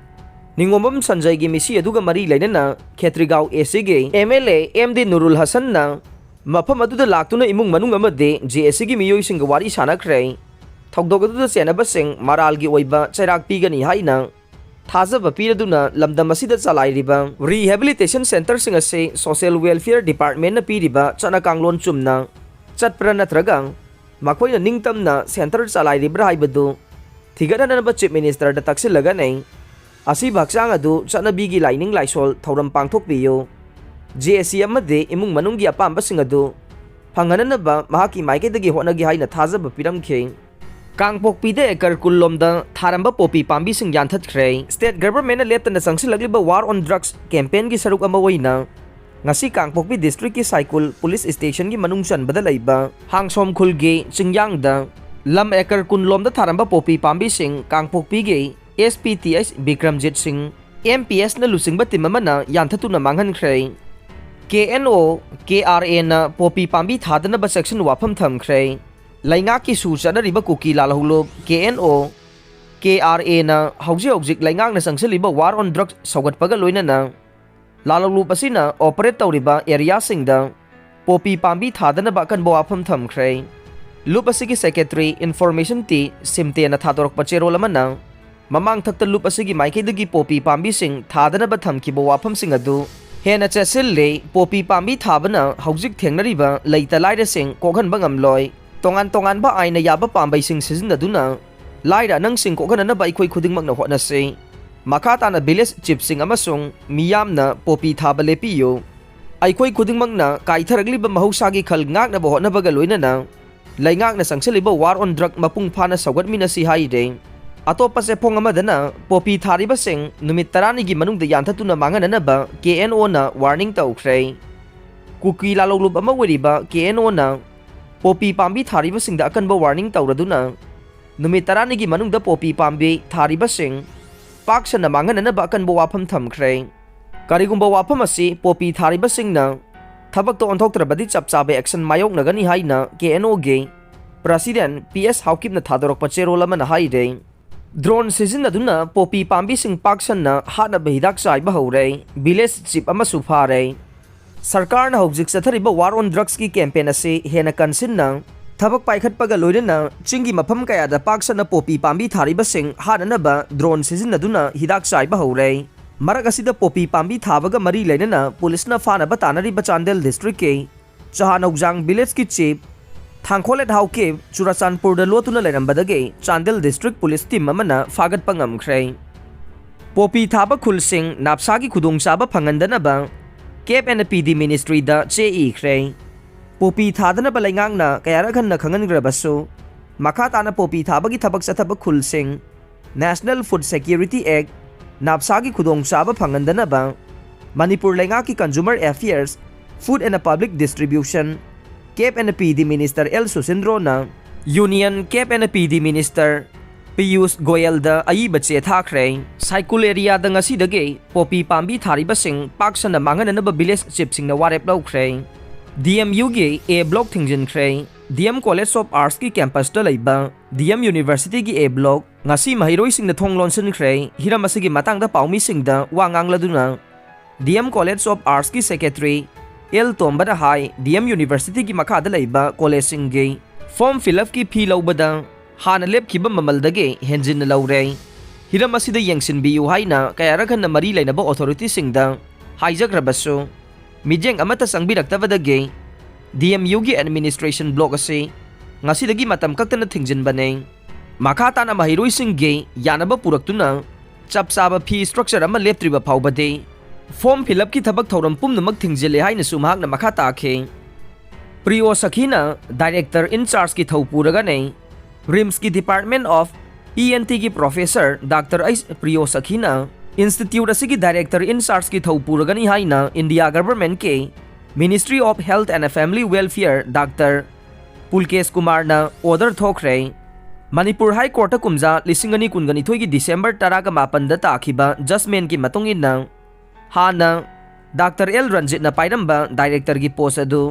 ꯅꯤꯉꯣꯝꯕꯝ ꯁꯟꯖꯩꯒꯤ ꯃꯤꯁꯤ ꯑꯗꯨꯒ ꯃꯔꯤ ꯂꯩꯅꯅ ꯈꯦꯇ꯭ꯔꯤꯒꯥꯎ A Cꯒꯤ M L A M D ꯅꯨꯔꯨꯜ ꯍꯁꯟꯅ ꯃꯐꯝ ꯑꯗꯨꯗ ꯂꯥꯛꯇꯨꯅ ꯏꯃꯨꯡ ꯃꯅꯨꯡ ꯑꯃꯗꯤ J A Cꯒꯤ ꯃꯤꯑꯣꯏꯁꯤꯡꯒ ꯋꯥꯔꯤ ꯁꯥꯟꯅꯈ꯭ꯔꯦ꯫ ꯊꯧꯗꯣꯛ ꯑꯗꯨꯗ ꯆꯦꯟꯅꯕꯁꯤꯡ ꯃꯔꯥꯜꯒꯤ ꯑꯣꯏꯕ ꯆꯩꯔꯥꯛ ꯄꯤꯒꯅꯤ ꯍꯥꯏꯅ ꯊꯥꯖꯕ ꯄꯤꯔꯗꯨꯅ ꯂꯝꯗꯝ ꯑꯁꯤꯗ ꯆꯂꯥꯏꯔꯤꯕ ꯔꯤꯍꯦꯕꯤꯂꯤꯇꯦꯁꯟ ꯁꯦꯟꯇꯔꯁꯤꯡ ꯑꯁꯤ ꯁꯣꯁꯤꯌꯦꯜ ꯋꯦꯜꯐꯤꯌꯔ ꯗꯤꯄꯥꯔꯠꯃꯦꯟꯅ ꯄꯤꯔꯤꯕ ꯆꯠꯅ ꯀꯥꯡꯂꯣꯟ ꯆꯨꯝꯅ ꯆꯠꯄ꯭ꯔꯥ ꯅꯠꯇ꯭ꯔꯒ ꯃꯈꯣꯏꯅ ꯅꯤꯡꯇꯝꯅ ꯁꯦꯟꯇꯔ ꯆꯂꯥꯏꯔꯤꯕ꯭ꯔꯥ ꯍꯥꯏꯕꯗꯨ ꯊꯤꯒꯠꯅꯅꯕ Chief Minister ꯗ ꯇꯛꯁꯤꯜꯂꯒꯅꯤ꯫ ꯑꯁꯤꯕ ꯍꯛꯆꯥꯡ ꯑꯗꯨ ꯆꯠꯅꯕꯤꯒꯤ ꯂꯥꯏꯅꯤꯡ ꯂꯥꯏꯁꯣꯜ ꯊꯧꯔꯝ ꯄꯥꯡꯊꯣꯛꯄꯤꯌꯨ꯫ ꯖꯦ ꯑꯦ ꯁꯤ ꯑꯃꯗꯤ ꯏꯃꯨꯡ ꯃꯅꯨꯡꯒꯤ ꯑꯄꯥꯝꯕꯁꯤꯡ ꯑꯗꯨ ꯐꯪꯍꯟꯅꯅꯕ ꯃꯍꯥꯛꯀꯤ ꯃꯥꯏꯀꯩꯗꯒꯤ ꯍꯣꯠꯅꯒꯦ ꯍꯥꯏꯅ ꯊꯥꯖꯕ ꯄꯤꯔꯝꯈꯤ꯫ ꯀꯥꯡꯄꯣꯛꯄꯤꯗ acre ꯀꯨꯟ ꯂꯣꯝꯗ ꯊꯥꯔꯝꯕ ꯄꯣꯄꯤ ꯄꯥꯝꯕꯤꯁꯤꯡ ꯌꯥꯟꯊꯠꯈ꯭ꯔꯦ꯫ State Government ꯅ ꯂꯦꯞꯇꯅ ꯆꯪꯁꯤꯜꯂꯛꯂꯤꯕ War on Drugs campaign ꯒꯤ ꯁꯔꯨꯛ ꯑꯃ ꯑꯣꯏꯅ ꯉꯁꯤ ꯀꯥꯡꯄꯣꯛꯄꯤ district ꯀꯤ ꯁꯥꯏꯀꯨꯜ police station ꯒꯤ ꯃꯅꯨꯡ ꯆꯟꯕꯗ ꯂꯩꯕ ꯍꯥꯡꯁꯣꯝ ꯈꯨꯜꯒꯤ ꯆꯤꯡꯌꯥꯡꯗ ꯂꯝ acre ꯀꯨꯟ ꯂꯣꯝꯗ ꯊꯥꯔꯝꯕ ꯄꯣꯄꯤ ꯄꯥꯝꯕꯤꯁꯤꯡ ꯀꯥꯡꯄꯣꯛꯄꯤꯒꯤ S P T S Bikramjit ꯁꯤꯡ, M P S ꯅ ꯂꯨꯆꯤꯡꯕ team ꯑꯃꯅ ꯌꯥꯟꯊꯠꯇꯨꯅ ꯃꯥꯡꯍꯟꯈ꯭ꯔꯦ꯫ K N O, K R A ꯅ ꯄꯣꯄꯤ ꯄꯥꯝꯕꯤ ꯊꯥꯗꯅꯕ ꯆꯦꯛꯁꯤꯟ ꯋꯥꯐꯝ ꯊꯝꯈ꯭ꯔꯦ꯫ ꯂꯩꯉꯥꯛꯀꯤ ꯁꯨ ꯆꯠꯅꯔꯤꯕ ꯀꯨꯀꯤ ꯂꯥꯜꯍꯧꯂꯨꯞ K N O, K R A ꯅ ꯍꯧꯖꯤꯛ ꯍꯧꯖꯤꯛ ꯂꯩꯉꯥꯛꯅ ꯆꯪꯁꯤꯜꯂꯤꯕ War on Drugs ꯁꯧꯒꯠꯄꯒ ꯂꯣꯏꯅꯅ ꯂꯥꯜꯍꯧꯂꯨꯞ ꯑꯁꯤꯅ operate ꯇꯧꯔꯤꯕ area ꯁꯤꯡꯗ ꯄꯣꯄꯤ ꯄꯥꯝꯕꯤ ꯊꯥꯗꯅꯕ ꯑꯀꯟꯕ ꯋꯥꯐꯝ ꯊꯝꯈ꯭ꯔꯦ꯫ ꯂꯨꯞ ꯑꯁꯤꯒꯤ secretary information ꯇꯤ ꯁꯤꯝꯇꯦꯅ ꯊꯥꯗꯣꯔꯛꯄ ꯆꯦꯔꯣꯜ ꯑꯃꯅ ꯃꯃꯥꯡꯊꯛꯇ ꯂꯨꯞ ꯑꯁꯤꯒꯤ ꯃꯥꯏꯀꯩꯗꯒꯤ ꯄꯣꯄꯤ ꯄꯥꯝꯕꯤꯁꯤꯡ ꯊꯥꯗꯅꯕ ꯊꯝꯈꯤꯕ ꯋꯥꯐꯝꯁꯤꯡ ꯑꯗꯨ ꯍꯦꯟꯅ ꯆꯦꯠꯁꯤꯜꯂꯦ꯫ ꯄꯣꯄꯤ ꯄꯥꯝꯕꯤ ꯊꯥꯕꯅ ꯍꯧꯖꯤꯛ ꯊꯦꯡꯅꯔꯤꯕ ꯂꯩꯇ ꯂꯥꯏꯔꯁꯤꯡ ꯀꯣꯛꯍꯟꯕ ꯉꯝꯂꯣꯏ꯫ ꯇꯣꯉꯥꯟ ꯇꯣꯉꯥꯟꯕ ꯑꯥꯏꯟꯅ ꯌꯥꯕ ꯄꯥꯝꯕꯩꯁꯤꯡ ꯁꯤꯖꯤꯟꯅꯗꯨꯅ ꯂꯥꯏꯔ ꯑꯅꯪꯁꯤꯡ ꯀꯣꯛꯍꯟꯅꯅꯕ ꯑꯩꯈꯣꯏ ꯈꯨꯗꯤꯡꯃꯛꯅ ꯍꯣꯠꯅꯁꯤ꯫ ꯃꯈꯥ ꯇꯥꯅ village chief ꯁꯤꯡ ꯑꯃꯁꯨꯡ ꯃꯤꯌꯥꯝꯅ ꯄꯣꯄꯤ ꯊꯥꯕ ꯂꯦꯞꯄꯤꯌꯨ꯫ ꯑꯩꯈꯣꯏ ꯈꯨꯗꯤꯡꯃꯛꯅ ꯀꯥꯏꯊꯔꯛꯂꯤꯕ ꯃꯍꯧꯁꯥꯒꯤ ꯈꯜ ꯉꯥꯛꯅꯕ ꯍꯣꯠꯅꯕꯒ ꯂꯣꯏꯅꯅ ꯂꯩꯉꯥꯛꯅ ꯆꯪꯁꯤꯜꯂꯤꯕ War on Drug ꯃꯄꯨꯡ ꯐꯥꯅ ꯁꯧꯒꯠꯃꯤꯟꯅꯁꯤ ꯍꯥꯏꯔꯦ꯫ ꯑꯇꯣꯞꯄ ꯆꯦꯐꯣꯡ ꯑꯃꯗꯅ ꯄꯣꯄꯤ ꯊꯥꯔꯤꯕꯁꯤꯡ ꯅꯨꯃꯤꯠ ꯇꯔꯥꯅꯤꯒꯤ ꯃꯅꯨꯡꯗ ꯌꯥꯟꯊꯠꯇꯨꯅ ꯃꯥꯡꯍꯟꯅꯅꯕ K N O ꯅ warning ꯇꯧꯈ꯭ꯔꯦ꯫ ꯀꯨꯀꯤ ꯂꯥꯂꯣꯡꯂꯨꯞ ꯑꯃ ꯑꯣꯏꯔꯤꯕ K N O ꯅ ꯄꯣꯄꯤ ꯄꯥꯝꯕꯤ ꯊꯥꯔꯤꯕꯁꯤꯡꯗ ꯑꯀꯟꯕ warning ꯇꯧꯔꯗꯨꯅ ꯅꯨꯃꯤꯠ ꯇꯔꯥꯅꯤꯒꯤ ꯃꯅꯨꯡꯗ ꯄꯣꯄꯤ ꯄꯥꯝꯕꯤ ꯊꯥꯔꯤꯕꯁꯤꯡ ꯄꯥꯛ ꯁꯟꯅ ꯃꯥꯡꯍꯟꯅꯅꯕ ꯑꯀꯟꯕ ꯋꯥꯐꯝ ꯊꯝꯈ꯭ꯔꯦ꯫ ꯀꯔꯤꯒꯨꯝꯕ ꯋꯥꯐꯝ ꯑꯁꯤ ꯄꯣꯄꯤ ꯊꯥꯔꯤꯕꯁꯤꯡꯅ ꯊꯕꯛꯇ ꯑꯣꯟꯊꯣꯛꯇ꯭ꯔꯕꯗꯤ ꯆꯞ ꯆꯥꯕ action ꯃꯥꯌꯣꯛꯅꯒꯅꯤ ꯍꯥꯏꯅ K N O ꯒꯤ president P S ꯍꯥꯎꯀꯤꯞꯅ ꯊꯥꯗꯣꯔꯛꯄ ꯆꯦꯔꯣꯜ ꯑꯃꯅ ꯍꯥꯏꯔꯦ꯫ Drone ꯁꯤꯖꯤꯟꯅꯗꯨꯅ ꯄꯣꯄꯤ ꯄꯥꯝꯕꯤꯁꯤꯡ ꯄꯥꯛ ꯁꯟꯅ ꯍꯥꯠꯅꯕ ꯍꯤꯗꯥꯛ ꯆꯥꯏꯕ ꯍꯧꯔꯦ꯫ Village chief ꯑꯃꯁꯨ ꯐꯥꯔꯦ꯫ ꯁꯔꯀꯥꯔꯅ ꯍꯧꯖꯤꯛ ꯆꯠꯊꯔꯤꯕ War on Drugs ꯀꯤ campaign ꯑꯁꯤ ꯍꯦꯟꯅ ꯀꯟꯁꯤꯟꯅ ꯊꯕꯛ ꯄꯥꯏꯈꯠꯄꯒ ꯂꯣꯏꯅꯅ ꯆꯤꯡꯒꯤ ꯃꯐꯝ ꯀꯌꯥꯗ ꯄꯥꯛ ꯁꯟꯅ ꯄꯣꯄꯤ ꯄꯥꯝꯕꯤ ꯊꯥꯔꯤꯕꯁꯤꯡ ꯍꯥꯠꯅꯅꯕ drone ꯁꯤꯖꯤꯟꯅꯗꯨꯅ ꯍꯤꯗꯥꯛ ꯆꯥꯏꯕ ꯍꯧꯔꯦ꯫ ꯃꯔꯛ ꯑꯁꯤꯗ ꯄꯣꯄꯤ ꯄꯥꯝꯕꯤ ꯊꯥꯕꯒ ꯃꯔꯤ ꯂꯩꯅꯅ ꯄꯨꯂꯤꯁꯅ ꯐꯥꯅꯕ ꯇꯥꯅꯔꯤꯕ ꯆꯥꯟꯗꯦꯜ district ꯀꯤ ꯆꯍꯥꯅꯧꯖꯥꯡ village ꯀꯤ chief ꯊꯥꯡꯈꯣꯂꯦꯠ ꯍꯥꯎꯀꯤꯞ ꯆꯨꯔꯥꯆꯥꯟꯄꯨꯔꯗ ꯂꯣꯠꯇꯨꯅ ꯂꯩꯔꯝꯕꯗꯒꯤ ꯆꯥꯟꯗꯦꯜ ꯗꯤꯁꯇ꯭ꯔꯤꯛ ꯄꯨꯂꯤꯁ ꯇꯤꯝ ꯑꯃꯅ ꯐꯥꯒꯠꯄ ꯉꯝꯈ꯭ꯔꯦ꯫ ꯄꯣꯄꯤ ꯊꯥꯕ ꯈꯨꯜꯁꯤꯡ ꯅꯥꯞꯁꯥꯒꯤ ꯈꯨꯗꯣꯡꯆꯥꯕ ꯐꯪꯍꯟꯗꯅꯕ ꯀꯦꯞ ꯑꯦꯟ ꯄꯤ ꯗꯤ ꯃꯤꯅꯤꯁꯇ꯭ꯔꯤꯗ ꯆꯦ ꯏꯈ꯭ꯔꯦ꯫ ꯄꯣꯄꯤ ꯊꯥꯗꯅꯕ ꯂꯩꯉꯥꯛꯅ ꯀꯌꯥꯔꯛ ꯍꯟꯅ ꯈꯪꯍꯟꯈ꯭ꯔꯕꯁꯨ, ꯃꯈꯥ ꯇꯥꯅ ꯄꯣꯄꯤ ꯊꯥꯕꯒꯤ ꯊꯕꯛ ꯆꯠꯊꯕ ꯈꯨꯜꯁꯤꯡ National Food Security Act, ꯅꯥꯞꯁꯥꯒꯤ ꯈꯨꯗꯣꯡꯆꯥꯕ ꯐꯪꯍꯟꯗꯅꯕ ꯃꯅꯤꯄꯨꯔ ꯂꯩꯉꯥꯛꯀꯤ Consumer Affairs, Food and Public Distribution, CAF N P D minister L ꯁꯨꯁꯤꯟꯗ꯭ꯔꯣꯅ union CAF N P D minister Piyush ꯒꯣꯌꯜꯗ ꯑꯏꯕ ꯆꯦ ꯊꯥꯈ꯭ꯔꯦ꯫ ꯁꯥꯏꯀꯨꯜ ꯑꯦꯔꯤꯌꯥꯗ ꯉꯁꯤꯗꯒꯤ ꯄꯣꯄꯤ ꯄꯥꯝꯕꯤ ꯊꯥꯔꯤꯕꯁꯤꯡ ꯄꯥꯛ ꯁꯟꯅ ꯃꯥꯡꯍꯟꯅꯅꯕ ꯚꯤꯂꯦꯖ ꯆꯤꯞꯁꯤꯡꯅ ꯋꯥꯔꯦꯞ ꯂꯧꯈ꯭ꯔꯦ꯫ ꯗꯤ ꯑꯦꯝ ꯌꯨꯒꯤ ꯑꯦ ꯕ꯭ꯂꯣꯛ ꯊꯤꯡꯖꯤꯟꯈ꯭ꯔꯦ꯫ ꯗꯤ ꯑꯦꯝ ꯀꯣꯂꯦꯖ ꯑꯣꯐ ꯑꯥꯔꯠꯁꯀꯤ ꯀꯦꯝꯄꯁꯇ ꯂꯩꯕ ꯗꯤ ꯑꯦꯝ ꯌꯨꯅꯤꯚꯔꯁꯤꯇꯤꯒꯤ ꯑꯦ ꯕ꯭ꯂꯣꯛ ꯉꯁꯤ ꯃꯍꯩꯔꯣꯏꯁꯤꯡꯅ ꯊꯣꯡ ꯂꯣꯟꯁꯤꯟꯈ꯭ꯔꯦ꯫ ꯍꯤꯔꯝ ꯑꯁꯤꯒꯤ ꯃꯇꯥꯡꯗ ꯄꯥꯎꯃꯤꯁꯤꯡꯗ ꯋꯥ ꯉꯥꯡꯂꯗꯨꯅ ꯗꯤ ꯑꯦꯝ ꯀꯣꯂꯦꯖ ꯑꯣꯐ ꯑꯥꯔꯠꯁꯀꯤ ꯁꯦꯀ꯭ꯔꯦꯇꯔꯤ ꯑꯦꯜ ꯇꯣꯝꯕꯅ ꯍꯥꯏ, ꯗꯤ ꯑꯦꯝ ꯌꯨꯅꯤꯚꯔꯁꯤꯇꯤꯒꯤ ꯃꯈꯥꯗ ꯂꯩꯕ ꯀꯣꯂꯦꯖꯁꯤꯡꯒꯤ ꯐꯣꯔꯝ ꯐꯤꯜ ꯑꯞꯀꯤ ꯐꯤ ꯂꯧꯕꯗ ꯍꯥꯟꯅ ꯂꯦꯞꯈꯤꯕ ꯃꯃꯜꯗꯒꯤ ꯍꯦꯟꯖꯤꯟꯅ ꯂꯧꯔꯦ꯫ ꯍꯤꯔꯝ ꯑꯁꯤꯗ ꯌꯦꯡꯁꯤꯟꯕꯤꯌꯨ ꯍꯥꯏꯅ ꯀꯌꯥꯔꯛ ꯍꯟꯅ ꯃꯔꯤ ꯂꯩꯅꯕ ꯑꯣꯊꯣꯔꯤꯇꯤꯁꯤꯡꯗ ꯍꯥꯏꯖꯈ꯭ꯔꯕꯁꯨ, ꯃꯤꯠꯌꯦꯡ ꯑꯃꯠꯇ ꯆꯪꯕꯤꯔꯛꯇꯕꯗꯒꯤ ꯗꯤ ꯑꯦꯝ ꯌꯨꯒꯤ ꯑꯦꯗꯃꯤꯅꯤꯁꯇ꯭ꯔꯦꯁꯟ ꯕ꯭ꯂꯣꯛ ꯑꯁꯤ ꯉꯁꯤꯗꯒꯤ ꯃꯇꯝ ꯀꯛꯇꯅ ꯊꯤꯡꯖꯤꯟꯕꯅꯤ꯫ ꯃꯈꯥ ꯇꯥꯅ ꯃꯍꯩꯔꯣꯏꯁꯤꯡꯒꯤ ꯌꯥꯅꯕ ꯄꯨꯔꯛꯇꯨꯅ ꯆꯞ ꯆꯥꯕ ꯐꯤ ꯁ꯭ꯇ꯭ꯔꯛꯆꯔ ꯑꯃ ꯂꯦꯞꯇ꯭ꯔꯤꯕ ꯐꯥꯎꯕꯗꯤ ꯐꯣꯔꯝ ꯐꯤꯜ ꯑꯞꯀꯤ ꯊꯕꯛ ꯊꯧꯔꯝ ꯄꯨꯝꯅꯃꯛ ꯊꯤꯡꯖꯤꯜꯂꯦ ꯍꯥꯏꯅꯁꯨ ꯃꯍꯥꯛꯅ ꯃꯈꯥ ꯇꯥꯈꯤ꯫ ꯄ꯭ꯔꯤꯌꯣ ꯁꯈꯤꯅ ꯗꯥꯏꯔꯦꯛꯇꯔ ꯏꯟ ꯆꯥꯔꯖꯀꯤ ꯊꯧ ꯄꯨꯔꯒꯅꯤ꯫ ꯔꯤꯝꯁꯀꯤ ꯗꯤꯄꯥꯔꯠꯃꯦꯟ ꯑꯣꯐ ꯏ ꯑꯦꯟ ꯇꯤꯒꯤ ꯄ꯭ꯔꯣꯐꯦꯁꯔ ꯗꯥꯛꯇꯔ ꯑꯩꯆ ꯄ꯭ꯔꯤꯌꯣ ꯁꯈꯤꯅ ꯏꯟꯁꯇꯤꯇ꯭ꯌꯨꯠ ꯑꯁꯤꯒꯤ ꯗꯥꯏꯔꯦꯛꯇꯔ ꯏꯟ ꯆꯥꯔꯖꯀꯤ ꯊꯧ ꯄꯨꯔꯒꯅꯤ ꯍꯥꯏꯅ ꯏꯟꯗꯤꯌꯥ ꯒꯚꯔꯟꯃꯦꯟꯠꯀꯤ Ministry of Health and Family Welfare doctor Pulkesh ꯀꯨꯃꯥꯔꯅ ꯑꯣꯔꯗꯔ ꯊꯣꯛꯈ꯭ꯔꯦ꯫ ꯃꯅꯤꯄꯨꯔ ꯍꯥꯏ ꯀꯣꯔꯠꯇ ꯀꯨꯝꯖꯥ ꯂꯤꯁꯤꯡ ꯑꯅꯤ ꯀꯨꯟꯒ ꯅꯤꯊꯣꯏꯒꯤ ꯗꯤꯁꯦꯝꯕꯔ ꯇꯔꯥꯒ ꯃꯥꯄꯟꯗ ꯇꯥꯈꯤꯕ ꯖꯁꯃꯦꯟꯒꯤ ꯃꯇꯨꯡ ꯏꯟꯅ, ꯍꯥꯟꯅ ꯗꯥꯛꯇꯔ ꯑꯦꯜ ꯔꯟꯖꯤꯠꯅ ꯄꯥꯏꯔꯝꯕ ꯗꯥꯏꯔꯦꯛꯇꯔꯒꯤ ꯄꯣꯁ ꯑꯗꯨ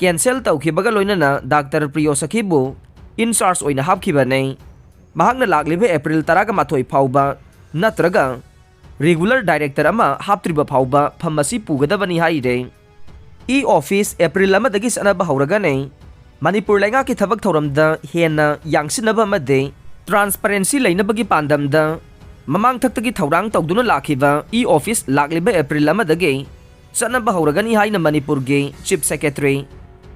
ꯀꯦꯟꯁꯦꯜ ꯇꯧꯈꯤꯕꯒ ꯂꯣꯏꯅꯅ ꯗꯥꯛꯇꯔ ꯄ꯭ꯔꯤꯌꯣ ꯁꯈꯤꯕꯨ ꯏꯟ ꯆꯥꯔꯖ ꯑꯣꯏꯅ ꯍꯥꯞꯈꯤꯕꯅꯤ꯫ ꯃꯍꯥꯛꯅ ꯂꯥꯛꯂꯤꯕ ꯑꯦꯄ꯭ꯔꯤꯜ ꯇꯔꯥꯒ ꯃꯥꯊꯣꯏ ꯐꯥꯎꯕ ꯅꯠꯇ꯭ꯔꯒ ꯔꯤꯒꯨꯂꯔ ꯗꯥꯏꯔꯦꯛꯇꯔ ꯑꯃ ꯍꯥꯞꯇ꯭ꯔꯤꯕ ꯐꯥꯎꯕ ꯐꯝ ꯑꯁꯤ ꯄꯨꯒꯗꯕꯅꯤ ꯍꯥꯏꯔꯦ꯫ ꯏ ꯑꯣꯐꯤꯁ ꯑꯦꯄ꯭ꯔꯤꯜ ꯑꯃꯗꯒꯤ ꯆꯠꯅꯕ ꯍꯧꯔꯒꯅꯤ꯫ ꯃꯅꯤꯄꯨꯔ ꯂꯩꯉꯥꯛꯀꯤ ꯊꯕꯛ ꯊꯧꯔꯝꯗ ꯍꯦꯟꯅ ꯌꯥꯡꯁꯤꯟꯅꯕ ꯑꯃꯗꯤ ꯇ꯭ꯔꯥꯟꯁꯄꯔꯦꯟꯁꯤ ꯂꯩꯅꯕꯒꯤ ꯄꯥꯟꯗꯝꯗ ꯃꯃꯥꯡꯊꯛꯇꯒꯤ ꯊꯧꯔꯥꯡ ꯇꯧꯗꯨꯅ ꯂꯥꯛꯈꯤꯕ ꯏ ꯑꯣꯐꯤꯁ ꯂꯥꯛꯂꯤꯕ ꯑꯦꯄ꯭ꯔꯤꯜ ꯑꯃꯗꯒꯤ ꯆꯠꯅꯕ ꯍꯧꯔꯒꯅꯤ ꯍꯥꯏꯅ ꯃꯅꯤꯄꯨꯔꯒꯤ ꯆꯤꯐ ꯁꯦꯀ꯭ꯔꯦꯇꯔꯤ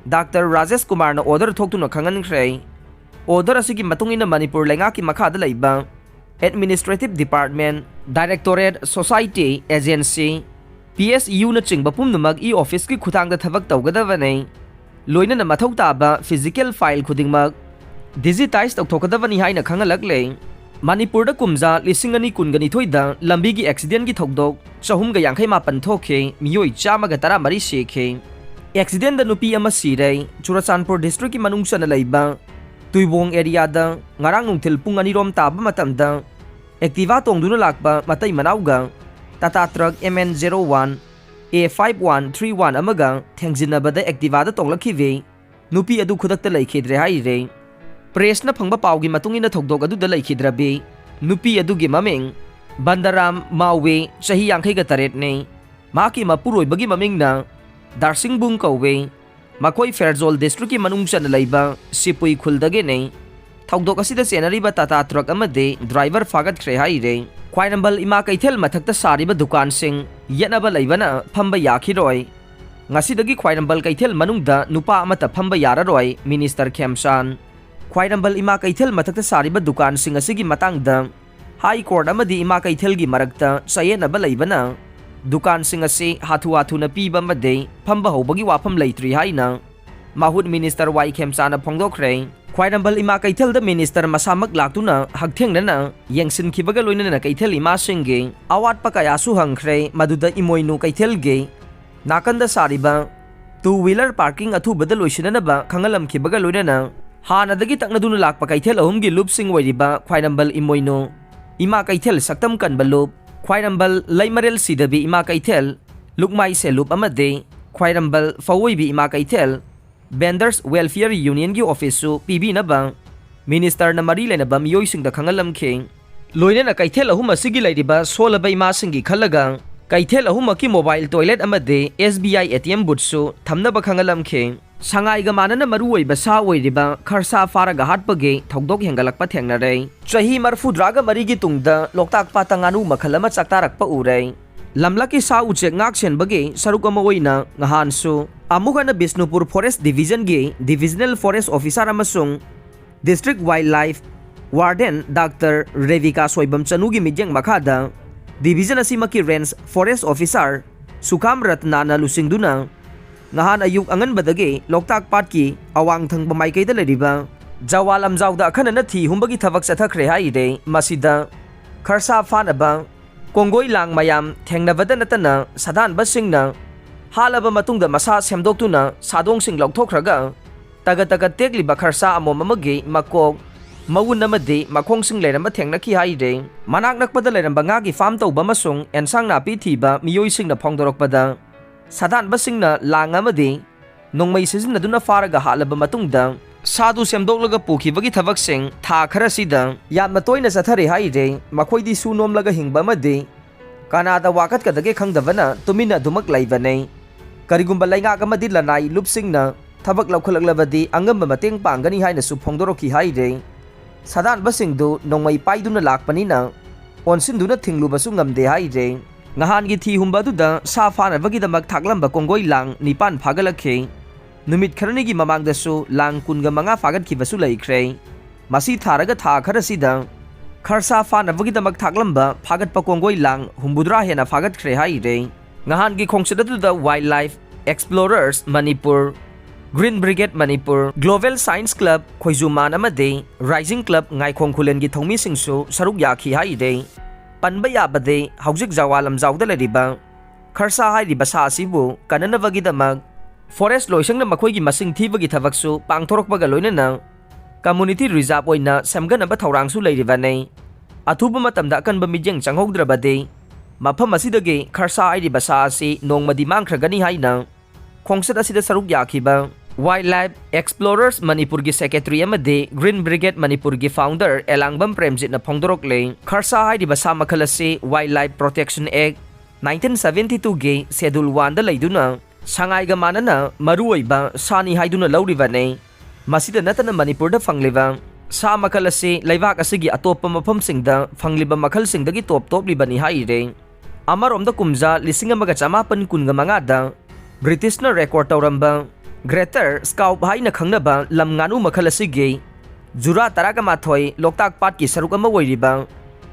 ꯗꯥꯛꯇꯔ ꯔꯥꯖꯦꯁ ꯀꯨꯃꯥꯔꯅ order ꯊꯣꯛꯇꯨꯅ ꯈꯪꯍꯟꯈ꯭ꯔꯦ꯫ Order ꯑꯁꯤꯒꯤ ꯃꯇꯨꯡ ꯏꯟꯅ ꯃꯅꯤꯄꯨꯔ ꯂꯩꯉꯥꯛꯀꯤ ꯃꯈꯥꯗ ꯂꯩꯕ Administrative Department, Directorate, Society, Agency, P S Uꯅ ꯆꯤꯡꯕ ꯄꯨꯝꯅꯃꯛ e-officeꯀꯤ ꯈꯨꯠꯊꯥꯡꯗ ꯊꯕꯛ ꯇꯧꯒꯗꯕꯅꯤ꯫ ꯂꯣꯏꯅꯅ ꯃꯊꯧ ꯇꯥꯕ physical file ꯈꯨꯗꯤꯡꯃꯛ digitize ꯇꯧꯊꯣꯛꯀꯗꯕꯅꯤ ꯍꯥꯏꯅ ꯈꯪꯍꯜꯂꯛꯂꯦ꯫ ꯃꯅꯤꯄꯨꯔꯗ ꯀꯨꯝꯖꯥ ꯂꯤꯁꯤꯡ ꯑꯅꯤ ꯀꯨꯟꯒ ꯅꯤꯊꯣꯏꯗ ꯂꯝꯕꯤꯒꯤ accidentꯀꯤ ꯊꯧꯗꯣꯛ ꯆꯍꯨꯝꯒ ꯌꯥꯡꯈꯩ ꯃꯥꯄꯟ ꯊꯣꯛꯈꯤ, ꯃꯤꯑꯣꯏ ꯆꯥꯝꯃꯒ ꯇꯔꯥꯃꯔꯤ ꯁꯤꯈꯤ꯫ Accidentꯗ ꯅꯨꯄꯤ ꯑꯃ ꯁꯤꯔꯦ꯫ ꯆꯨꯔꯆꯥꯟꯄꯨꯔ districtꯀꯤ ꯃꯅꯨꯡ ꯆꯟꯅ ꯂꯩꯕ ꯇꯨꯏꯕꯣꯡ areaꯗ ꯉꯔꯥꯡ ꯅꯨꯡꯊꯤꯜ ꯄꯨꯡ ꯑꯅꯤꯔꯣꯝ ꯇꯥꯕ ꯃꯇꯝꯗ Activa ꯇꯣꯡꯗꯨꯅ ꯂꯥꯛꯄ ꯃꯇꯩ ꯃꯅꯥꯎꯒ Tata Truck M N zero one A five one three one ꯑꯃꯒ ꯊꯦꯡꯖꯤꯟꯅꯕꯗ Activaꯗ ꯇꯣꯡꯂꯛꯈꯤꯕꯤ ꯅꯨꯄꯤ ꯑꯗꯨ ꯈꯨꯗꯛꯇ ꯂꯩꯈꯤꯗ꯭ꯔꯦ ꯍꯥꯏꯔꯦ꯫ Pressꯅ ꯐꯪꯕ ꯄꯥꯎꯒꯤ ꯃꯇꯨꯡ ꯏꯟꯅ ꯊꯧꯗꯣꯛ ꯑꯗꯨꯗ ꯂꯩꯈꯤꯗ꯭ꯔꯕꯤ ꯅꯨꯄꯤ ꯑꯗꯨꯒꯤ ꯃꯃꯤꯡ ꯕꯟꯗꯔꯥꯝ ꯃꯥꯎꯋꯦ, ꯆꯍꯤ ꯌꯥꯡꯈꯩꯒ ꯇꯔꯦꯠꯅꯤ꯫ ꯃꯍꯥꯛꯀꯤ ꯃꯄꯨꯔꯣꯏꯕꯒꯤ ꯃꯃꯤꯡꯅ ꯗꯥꯔꯁꯤꯡꯕꯨꯡ ꯀꯧꯋꯦ꯫ ꯃꯈꯣꯏ ꯐꯦꯔꯖꯣꯜ districtꯀꯤ ꯃꯅꯨꯡ ꯆꯟꯅ ꯂꯩꯕ ꯁꯤꯄꯨꯏ ꯈꯨꯜꯗꯒꯤꯅꯤ꯫ ꯊꯧꯗꯣꯛ ꯑꯁꯤꯗ ꯆꯦꯟꯅꯔꯤꯕ Tata Truck ꯑꯃꯗꯤ driver ꯐꯥꯒꯠꯈ꯭ꯔꯦ ꯍꯥꯏꯔꯦ꯫ ꯈ꯭ꯋꯥꯏꯔꯝꯕꯟ ꯏꯃꯥ ꯀꯩꯊꯦꯜ ꯃꯊꯛꯇ ꯁꯥꯔꯤꯕ ꯗꯨꯀꯥꯟꯁꯤꯡ ꯌꯦꯠꯅꯕ ꯂꯩꯕꯅ ꯐꯝꯕ ꯌꯥꯈꯤꯔꯣꯏ꯫ ꯉꯁꯤꯗꯒꯤ ꯈ꯭ꯋꯥꯏꯔꯝꯕꯟ ꯀꯩꯊꯦꯜ ꯃꯅꯨꯡꯗ ꯅꯨꯄꯥ ꯑꯃꯠꯇ ꯐꯝꯕ ꯌꯥꯔꯔꯣꯏ, Minister ꯈꯦꯝꯆꯥꯟ꯫ ꯈ꯭ꯋꯥꯏꯔꯝꯕꯟ ꯏꯃꯥ ꯀꯩꯊꯦꯜ ꯃꯊꯛꯇ ꯁꯥꯔꯤꯕ ꯗꯨꯀꯥꯟꯁꯤꯡ ꯑꯁꯤꯒꯤ ꯃꯇꯥꯡꯗ High Court ꯑꯃꯗꯤ ꯏꯃꯥ ꯀꯩꯊꯦꯜꯒꯤ ꯃꯔꯛꯇ ꯆꯌꯦꯠꯅꯕ ꯂꯩꯕꯅ ꯗꯨꯀꯥꯟꯁꯤꯡ ꯑꯁꯤ ꯍꯥꯊꯨ ꯍꯥꯊꯨꯅ ꯄꯤꯕ ꯑꯃꯗꯤ ꯐꯝꯕ ꯍꯧꯕꯒꯤ ꯋꯥꯐꯝ ꯂꯩꯇ꯭ꯔꯤ ꯍꯥꯏꯅ ꯃꯍꯨꯠ Minister ꯋꯥꯏ ꯈꯦꯝꯆꯥꯅ ꯐꯣꯡꯗꯣꯛꯈ꯭ꯔꯦ꯫ ꯈ꯭ꯋꯥꯏꯔꯝꯕꯟ ꯏꯃꯥ ꯀꯩꯊꯦꯜꯗ Minister ꯃꯁꯥꯃꯛ ꯂꯥꯛꯇꯨꯅ ꯍꯛꯊꯦꯡꯅꯅ ꯌꯦꯡꯁꯤꯟꯈꯤꯕꯒ ꯂꯣꯏꯅꯅ ꯀꯩꯊꯦꯜ ꯏꯃꯥꯁꯤꯡꯒꯤ ꯑꯋꯥꯠꯄ ꯀꯌꯥꯁꯨ ꯍꯪꯈ꯭ꯔꯦ, ꯃꯗꯨꯗ ꯏꯃꯣꯏꯅꯨ ꯀꯩꯊꯦꯜꯒꯤ ꯅꯥꯀꯟꯗ ꯁꯥꯔꯤꯕ two wheeler parking ꯑꯊꯨꯕꯗ ꯂꯣꯏꯁꯤꯟꯅꯅꯕ ꯈꯪꯍꯜꯂꯝꯈꯤꯕꯒ ꯂꯣꯏꯅꯅ ꯍꯥꯟꯅꯗꯒꯤ ꯇꯛꯅꯗꯨꯅ ꯂꯥꯛꯄ ꯀꯩꯊꯦꯜ ꯑꯍꯨꯝꯒꯤ ꯂꯨꯞꯁꯤꯡ ꯑꯣꯏꯔꯤꯕ ꯈ꯭ꯋꯥꯏꯔꯝꯕꯟ ꯏꯃꯣꯏꯅꯨ ꯏꯃꯥ ꯀꯩꯊꯦꯜ ꯁꯛꯇꯝ ꯀꯟꯕ ꯂꯨꯞ, ꯈ꯭ꯋꯥꯏꯔꯝꯕꯟ ꯂꯩꯃꯔꯦꯜ ꯁꯤꯗꯕꯤ ꯏꯃꯥ ꯀꯩꯊꯦꯜ ꯂꯨꯞꯃꯥꯏ ꯁꯦꯜꯂꯨꯞ ꯑꯃꯗꯤ ꯈ꯭ꯋꯥꯏꯔꯝꯕꯟ ꯐꯧꯑꯣꯏꯕꯤ ꯏꯃꯥ ꯀꯩꯊꯦꯜ Vendors Welfare Unionꯒꯤ officeꯁꯨ ꯄꯤꯕꯤꯅꯕ Ministerꯅ ꯃꯔꯤ ꯂꯩꯅꯕ ꯃꯤꯑꯣꯏꯁꯤꯡꯗ ꯈꯪꯍꯜꯂꯝꯈꯤ꯫ ꯂꯣꯏꯅꯅ ꯀꯩꯊꯦꯜ ꯑꯍꯨꯝ ꯑꯁꯤꯒꯤ ꯂꯩꯔꯤꯕ ꯁꯣꯜꯂꯕ ꯏꯃꯥꯁꯤꯡꯒꯤ ꯈꯜꯂꯒ ꯀꯩꯊꯦꯜ ꯑꯍꯨꯝꯃꯛꯀꯤ mobile toilet ꯑꯃꯗꯤ S B I A T M boothꯁꯨ ꯊꯝꯅꯕ ꯈꯪꯍꯜꯂꯝꯈꯤ꯫ ꯁꯉꯥꯏꯒ ꯃꯥꯟꯅꯅ ꯃꯔꯨꯑꯣꯏꯕ ꯁꯥ ꯑꯣꯏꯔꯤꯕ ꯈꯔꯁꯥ ꯐꯥꯔꯒ ꯍꯥꯠꯄꯒꯤ ꯊꯧꯗꯣꯛ ꯍꯦꯟꯒꯠꯂꯛꯄ ꯊꯦꯡꯅꯔꯦ꯫ ꯆꯍꯤ ꯃꯔꯐꯨꯇꯔꯥꯒ ꯃꯔꯤꯒꯤ ꯇꯨꯡꯗ ꯂꯣꯛꯇꯥꯛ ꯄꯥꯠꯇ ꯉꯥꯅꯨ ꯃꯈꯜ ꯑꯃ ꯆꯥꯛꯇꯥꯔꯛꯄ ꯎꯔꯦ꯫ ꯂꯝꯂꯛꯀꯤ ꯁꯥ ꯎꯆꯦꯛ ꯉꯥꯛ ꯁꯦꯟꯕꯒꯤ ꯁꯔꯨꯛ ꯑꯃ ꯑꯣꯏꯅ ꯉꯍꯥꯟꯁꯨ ꯑꯃꯨꯛ ꯍꯟꯅ ꯕꯤꯁꯅꯨꯄꯨꯔ Forest Division ꯒꯤ Divisional Forest Officer ꯑꯃꯁꯨꯡ District Wildlife Warden Doctor Rebika Soibam ꯆꯅꯨꯒꯤ ꯃꯤꯠꯌꯦꯡ ꯃꯈꯥꯗ Division ꯑꯁꯤꯃꯛꯀꯤ Range Forest Officer ꯁꯨꯈꯥꯝ ꯔꯠꯅꯥꯅ ꯂꯨꯆꯤꯡꯗꯨꯅ ꯉꯍꯥꯟ ꯑꯌꯨꯛ ꯑꯉꯟꯕꯗꯒꯤ ꯂꯣꯛꯇꯥꯛ ꯄꯥꯠꯀꯤ ꯑꯋꯥꯡ ꯊꯪꯕ ꯃꯥꯏꯀꯩꯗ ꯂꯩꯔꯤꯕ ꯖꯋꯥ ꯂꯝꯖꯥꯎꯗ ꯑꯈꯟꯅꯅ ꯊꯤ ꯍꯨꯝꯕꯒꯤ ꯊꯕꯛ ꯆꯠꯊꯈ꯭ꯔꯦ ꯍꯥꯏꯔꯦ꯫ ꯃꯁꯤꯗ ꯈꯔꯁꯥ ꯐꯥꯅꯕ ꯀꯣꯡꯒꯣꯏ ꯂꯥꯡ ꯃꯌꯥꯝ ꯊꯦꯡꯅꯕꯗ ꯅꯠꯇꯅ ꯁꯥꯗꯥꯟꯕꯁꯤꯡꯅ ꯍꯥꯠꯂꯕ ꯃꯇꯨꯡꯗ ꯃꯁꯥ ꯁꯦꯝꯗꯣꯛꯇꯨꯅ ꯁꯥꯗꯣꯡꯁꯤꯡ ꯂꯧꯊꯣꯛꯈ꯭ꯔꯒ ꯇꯒꯠ ꯇꯒꯠ ꯇꯦꯛꯂꯤꯕ ꯈꯔꯁꯥ ꯑꯃꯣꯝ ꯑꯃꯒꯤ ꯃꯀꯣꯛ, ꯃꯎꯟ ꯑꯃꯗꯤ ꯃꯈꯣꯡꯁꯤꯡ ꯂꯩꯔꯝꯕ ꯊꯦꯡꯅꯈꯤ ꯍꯥꯏꯔꯦ꯫ ꯃꯅꯥꯛ ꯅꯛꯄꯗ ꯂꯩꯔꯝꯕ ꯉꯥꯒꯤ ꯐꯥꯔꯝ ꯇꯧꯕ ꯑꯃꯁꯨꯡ ꯑꯦꯟꯁꯥꯡ ꯅꯥꯄꯤ ꯊꯤꯕ ꯃꯤꯑꯣꯏꯁꯤꯡꯅ ꯐꯣꯡꯗꯣꯔꯛꯄꯗ, ꯁꯥꯗꯥꯟꯕꯁꯤꯡꯅ ꯂꯥꯡ ꯑꯃꯗꯤ ꯅꯣꯡꯃꯩ ꯁꯤꯖꯤꯟꯅꯗꯨꯅ ꯐꯥꯔꯒ ꯍꯥꯠꯂꯕ ꯃꯇꯨꯡꯗ ꯁꯥꯗꯨ ꯁꯦꯝꯗꯣꯛꯂꯒ ꯄꯨꯈꯤꯕꯒꯤ ꯊꯕꯛꯁꯤꯡ ꯊꯥ ꯈꯔꯁꯤꯗ ꯌꯥꯝꯅ ꯇꯣꯏꯅ ꯆꯠꯊꯔꯤ ꯍꯥꯏꯔꯦ꯫ ꯃꯈꯣꯏꯗꯤ ꯁꯨ ꯅꯣꯝꯂꯒ ꯍꯤꯡꯕ ꯑꯃꯗꯤ ꯀꯅꯥꯗ ꯋꯥꯀꯠꯀꯗꯒꯦ ꯈꯪꯗꯕꯅ ꯇꯨꯃꯤꯟꯅ ꯑꯗꯨꯃꯛ ꯂꯩꯕꯅꯦ꯫ ꯀꯔꯤꯒꯨꯝꯕ ꯂꯩꯉꯥꯛ ꯑꯃꯗꯤ ꯂꯅꯥꯏ ꯂꯨꯞꯁꯤꯡꯅ ꯊꯕꯛ ꯂꯧꯈꯠꯂꯛꯂꯕꯗꯤ ꯑꯉꯝꯕ ꯃꯇꯦꯡ ꯄꯥꯡꯒꯅꯤ ꯍꯥꯏꯅꯁꯨ ꯐꯣꯡꯗꯣꯔꯛꯈꯤ ꯍꯥꯏꯔꯦ꯫ ꯁꯥꯗꯥꯟꯕꯁꯤꯡꯗꯨ ꯅꯣꯡꯃꯩ ꯄꯥꯏꯗꯨꯅ ꯂꯥꯛꯄꯅꯤꯅ ꯑꯣꯟꯁꯤꯟꯗꯨꯅ ꯊꯤꯡꯂꯨꯕꯁꯨ ꯉꯝꯗꯦ ꯍꯥꯏꯔꯦ꯫ ꯅꯍꯥꯟꯒꯤ ꯊꯤ ꯍꯨꯝꯕ ꯑꯗꯨꯗ ꯁꯥ ꯐꯥꯅꯕꯒꯤꯗꯃꯛ ꯊꯥꯛꯂꯝꯕ ꯀꯣꯡꯒꯣꯏ ꯂꯥꯡ ꯅꯤꯄꯥꯟ ꯐꯥꯒꯠꯂꯛꯈꯤ꯫ ꯅꯨꯃꯤꯠ ꯈꯔꯅꯤꯒꯤ ꯃꯃꯥꯡꯗꯁꯨ ꯂꯥꯡ ꯀꯨꯟꯒ ꯃꯉꯥ ꯐꯥꯒꯠꯈꯤꯕꯁꯨ ꯂꯩꯈ꯭ꯔꯦ꯫ ꯃꯁꯤ ꯊꯥꯔꯒ ꯊꯥ ꯈꯔꯁꯤꯗ ꯈꯔꯁꯥ ꯐꯥꯅꯕꯒꯤꯗꯃꯛ ꯊꯥꯛꯂꯝꯕ ꯐꯥꯒꯠꯄ ꯀꯣꯡꯒꯣꯏ ꯂꯥꯡ ꯍꯨꯝꯐꯨꯇꯔꯥ ꯍꯦꯟꯅ ꯐꯥꯒꯠꯈ꯭ꯔꯦ ꯍꯥꯏꯔꯦ꯫ ꯉꯍꯥꯟꯒꯤ ꯈꯣꯡꯆꯠ ꯑꯗꯨꯗ Wildlife Explorers Manipur, Green Brigade Manipur, Global Science Club ꯈꯣꯏꯖꯨꯃꯥꯟ ꯑꯃꯗꯤ Rising Club ꯉꯥꯏꯈꯣꯡ ꯈꯨꯂꯦꯟꯒꯤ ꯊꯧꯃꯤꯁꯤꯡꯁꯨ ꯁꯔꯨꯛ ꯌꯥꯈꯤ ꯍꯥꯏꯔꯦ꯫ ꯄꯟꯕ ꯌꯥꯕꯗꯤ ꯍꯧꯖꯤꯛ ꯖꯋꯥ ꯂꯝꯖꯥꯎꯗ ꯂꯩꯔꯤꯕ ꯈꯔꯁꯥ ꯍꯥꯏꯔꯤꯕ ꯁꯥ ꯑꯁꯤꯕꯨ ꯀꯟꯅꯅꯕꯒꯤꯗꯃꯛ Forest ꯂꯣꯏꯁꯪꯅ ꯃꯈꯣꯏꯒꯤ ꯃꯁꯤꯡ ꯊꯤꯕꯒꯤ ꯊꯕꯛꯁꯨ ꯄꯥꯡꯊꯣꯔꯛꯄꯒ ꯂꯣꯏꯅꯅ Community Reserve ꯑꯣꯏꯅ ꯁꯦꯝꯒꯠꯅꯕ ꯊꯧꯔꯥꯡꯁꯨ ꯂꯩꯔꯤꯕꯅꯤ꯫ ꯑꯊꯨꯕ ꯃꯇꯝꯗ ꯑꯀꯟꯕ ꯃꯤꯠꯌꯦꯡ ꯆꯪꯍꯧꯗ꯭ꯔꯕꯗꯤ ꯃꯐꯝ ꯑꯁꯤꯗꯒꯤ ꯈꯔꯁꯥ ꯍꯥꯏꯔꯤꯕ ꯁꯥ ꯑꯁꯤ ꯅꯣꯡꯃꯗꯤ ꯃꯥꯡꯈ꯭ꯔꯒꯅꯤ ꯍꯥꯏꯅ ꯈꯣꯡꯆꯠ ꯑꯁꯤꯗ ꯁꯔꯨꯛ ꯌꯥꯈꯤꯕ Wildlife Explorers ꯃꯅꯤꯄꯨꯔꯒꯤ Secretary ꯑꯃꯗꯤ Green Brigade ꯃꯅꯤꯄꯨꯔꯒꯤ Founder ꯑꯦꯂꯥꯡꯕꯝ ꯄ꯭ꯔꯦꯝꯖꯤꯠꯅ ꯐꯣꯡꯗꯣꯔꯛꯂꯦ꯫ ꯈꯔꯁꯥ ꯍꯥꯏꯔꯤꯕ ꯁꯥ ꯃꯈꯜ ꯑꯁꯤ Wildlife Protection Act nineteen seventy two ꯒꯤ Schedule one ꯗ ꯂꯩꯗꯨꯅ ꯁꯉꯥꯏꯒ ꯃꯥꯟꯅꯅ ꯃꯔꯨꯑꯣꯏꯕ ꯁꯥꯅꯤ ꯍꯥꯏꯗꯨꯅ ꯂꯧꯔꯤꯕꯅꯤ꯫ ꯃꯁꯤꯗ ꯅꯠꯇꯅ ꯃꯅꯤꯄꯨꯔꯗ ꯐꯪꯂꯤꯕ ꯁꯥ ꯃꯈꯜ ꯑꯁꯤ ꯂꯩꯕꯥꯛ ꯑꯁꯤꯒꯤ ꯑꯇꯣꯞꯄ ꯃꯐꯝꯁꯤꯡꯗ ꯐꯪꯂꯤꯕ ꯃꯈꯜꯁꯤꯡꯗꯒꯤ ꯇꯣꯞ ꯇꯣꯞꯂꯤꯕꯅꯤ ꯍꯥꯏꯔꯦ꯫ ꯑꯃꯔꯣꯝꯗ ꯀꯨꯝꯖꯥ ꯂꯤꯁꯤꯡ ꯑꯃꯒ ꯆꯃꯥꯄꯟ ꯀꯨꯟꯒ ꯃꯉꯥꯗ ꯕ꯭ꯔꯤꯇꯤꯁꯅ ꯔꯦꯀꯣꯔꯗ ꯇꯧꯔꯝꯕ ꯒ꯭ꯔꯦꯇꯔ ꯁ꯭ꯀꯥꯎꯞ ꯍꯥꯏꯅ ꯈꯪꯅꯕ ꯂꯝ ꯉꯥꯅꯨ ꯃꯈꯜ ꯑꯁꯤꯒꯤ ꯖꯨꯔꯥ ꯇꯔꯥꯒ ꯃꯥꯊꯣꯏ ꯂꯣꯛꯇꯥꯛ ꯄꯥꯠꯀꯤ ꯁꯔꯨꯛ ꯑꯃ ꯑꯣꯏꯔꯤꯕ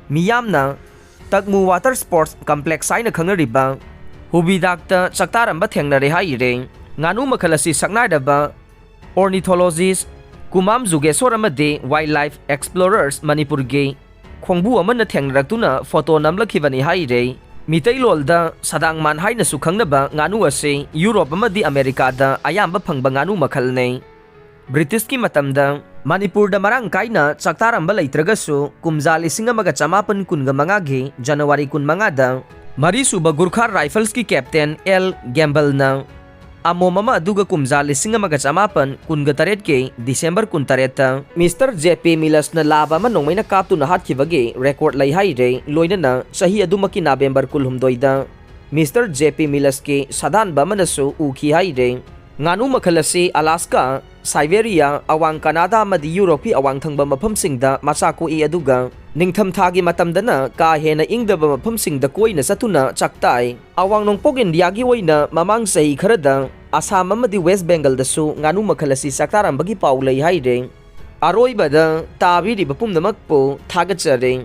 ꯃꯤꯌꯥꯝꯅ ꯇꯛꯃꯨ ꯋꯥꯇꯔ ꯁ꯭ꯄꯣꯔꯠꯁ ꯀꯝꯄ꯭ꯂꯦꯛꯁ ꯍꯥꯏꯅ ꯈꯪꯅꯔꯤꯕ ꯍꯨꯕꯤꯗꯥꯛꯇ ꯆꯥꯛꯇꯥꯔꯝꯕ ꯊꯦꯡꯅꯔꯦ ꯍꯥꯏꯔꯦ꯫ ꯉꯥꯅꯨ ꯃꯈꯜ ꯑꯁꯤ ꯁꯛꯅꯥꯏꯔꯕ ꯑꯣꯔꯅꯤꯊꯣꯂꯣꯖꯤꯁ ꯀꯨꯃꯥꯝ ꯖꯨꯒꯦꯁꯣꯔ ꯑꯃꯗꯤ ꯋꯥꯏꯜꯗ ꯂꯥꯏꯐ ꯑꯦꯛꯁꯄ꯭ꯂꯣꯔꯔꯁ ꯃꯅꯤꯄꯨꯔꯒꯤ ꯈꯣꯡꯕꯨ ꯑꯃꯅ ꯊꯦꯡꯅꯔꯛꯇꯨꯅ ꯐꯣꯇꯣ ꯅꯝꯂꯛꯈꯤꯕꯅꯤ ꯍꯥꯏꯔꯦ꯫ ꯃꯤꯇꯩꯂꯣꯜꯗ ꯁꯗꯥꯡꯃꯥꯟ ꯍꯥꯏꯅꯁꯨ ꯈꯪꯅꯕ ꯉꯥꯅꯨ ꯑꯁꯤ ꯌꯨꯔꯣꯞ ꯑꯃꯗꯤ ꯑꯃꯦꯔꯤꯀꯥꯗ ꯑꯌꯥꯝꯕ ꯐꯪꯕ ꯉꯥꯅꯨ ꯃꯈꯜꯅꯤ꯫ ꯕ꯭ꯔꯤꯇꯤꯁꯀꯤ ꯃꯇꯝꯗ ꯃꯅꯤꯄꯨꯔꯗ ꯃꯔꯥꯡ ꯀꯥꯏꯅ ꯆꯥꯛꯇꯥꯔꯝꯕ ꯂꯩꯇ꯭ꯔꯒꯁꯨ, ꯀꯨꯝꯖꯥ ꯂꯤꯁꯤꯡ ꯑꯃꯒ ꯆꯃꯥꯄꯟ ꯀꯨꯟꯒ ꯃꯉꯥꯒꯤ ꯖꯅꯋꯥꯔꯤ ꯀꯨꯟꯃꯉꯥꯗ ꯃꯔꯤꯁꯨꯕ ꯒꯨꯔꯈꯥ ꯔꯥꯏꯐꯜꯁꯀꯤ ꯀꯦꯞꯇꯦꯟ ꯑꯦꯜ ꯒꯦꯝꯕꯜꯅ ꯑꯃꯣꯝ ꯑꯃ ꯑꯗꯨꯒ ꯀꯨꯝꯖꯥ ꯂꯤꯁꯤꯡ ꯑꯃꯒ ꯆꯃꯥꯄꯟ ꯀꯨꯟꯒ ꯇꯔꯦꯠꯀꯤ ꯗꯤꯁꯦꯝꯕꯔ ꯀꯨꯟꯇꯔꯦꯠꯇ ꯃꯤꯁꯇꯔ ꯖꯦ ꯄꯤ ꯃꯤꯂꯁꯅ ꯂꯥꯕ ꯑꯃ ꯅꯣꯡꯃꯩꯅ ꯀꯥꯞꯇꯨꯅ ꯍꯥꯠꯈꯤꯕꯒꯤ ꯔꯦꯀꯣꯔꯗ ꯂꯩ ꯍꯥꯏꯔꯦ꯫ ꯂꯣꯏꯅꯅ ꯆꯍꯤ ꯑꯗꯨꯃꯛꯀꯤ ꯅꯕꯦꯝꯕꯔ ꯀꯨꯟꯍꯨꯝꯗꯣꯏꯗ ꯃꯤꯁꯇꯔ ꯖꯦ ꯄꯤ ꯃꯤꯂꯁꯀꯤ ꯁꯥꯗꯥꯟꯕ ꯑꯃꯅꯁꯨ ꯎꯈꯤ ꯍꯥꯏꯔꯦ꯫ ꯉꯥꯅꯨ ꯃꯈꯜ ꯑꯁꯤ ꯑꯂꯥꯁꯀꯥ, ꯁꯥꯏꯕꯦꯔꯤꯌꯥ, ꯑꯋꯥꯡ ꯀꯅꯥꯗꯥ ꯑꯃꯗꯤ ꯌꯨꯔꯣꯞꯀꯤ ꯑꯋꯥꯡ ꯊꯪꯕ ꯃꯐꯝꯁꯤꯡꯗ ꯃꯆꯥ ꯀꯣꯛꯏ, ꯑꯗꯨꯒ ꯅꯤꯡꯊꯝꯊꯥꯒꯤ ꯃꯇꯝꯗꯅ ꯀꯥ ꯍꯦꯟꯅ ꯏꯪꯗꯕ ꯃꯐꯝꯁꯤꯡꯗ ꯀꯣꯏꯅ ꯆꯠꯇꯨꯅ ꯆꯥꯛꯇꯥꯏ꯫ ꯑꯋꯥꯡ ꯅꯣꯡꯄꯣꯛ ꯏꯟꯗꯤꯌꯥꯒꯤ ꯑꯣꯏꯅ ꯃꯃꯥꯡ ꯆꯍꯤ ꯈꯔꯗ ꯑꯁꯥꯝ ꯑꯃꯗꯤ ꯋꯦꯁ ꯕꯦꯡꯒꯜꯗꯁꯨ ꯉꯥꯅꯨ ꯃꯈꯜ ꯑꯁꯤ ꯆꯥꯛꯇꯥꯔꯝꯕꯒꯤ ꯄꯥꯎ ꯂꯩ ꯍꯥꯏꯔꯦ꯫ ꯑꯔꯣꯏꯕꯗ ꯇꯥꯕꯤꯔꯤꯕ ꯄꯨꯝꯅꯃꯛꯄꯨ ꯊꯥꯒꯠꯆꯔꯤ꯫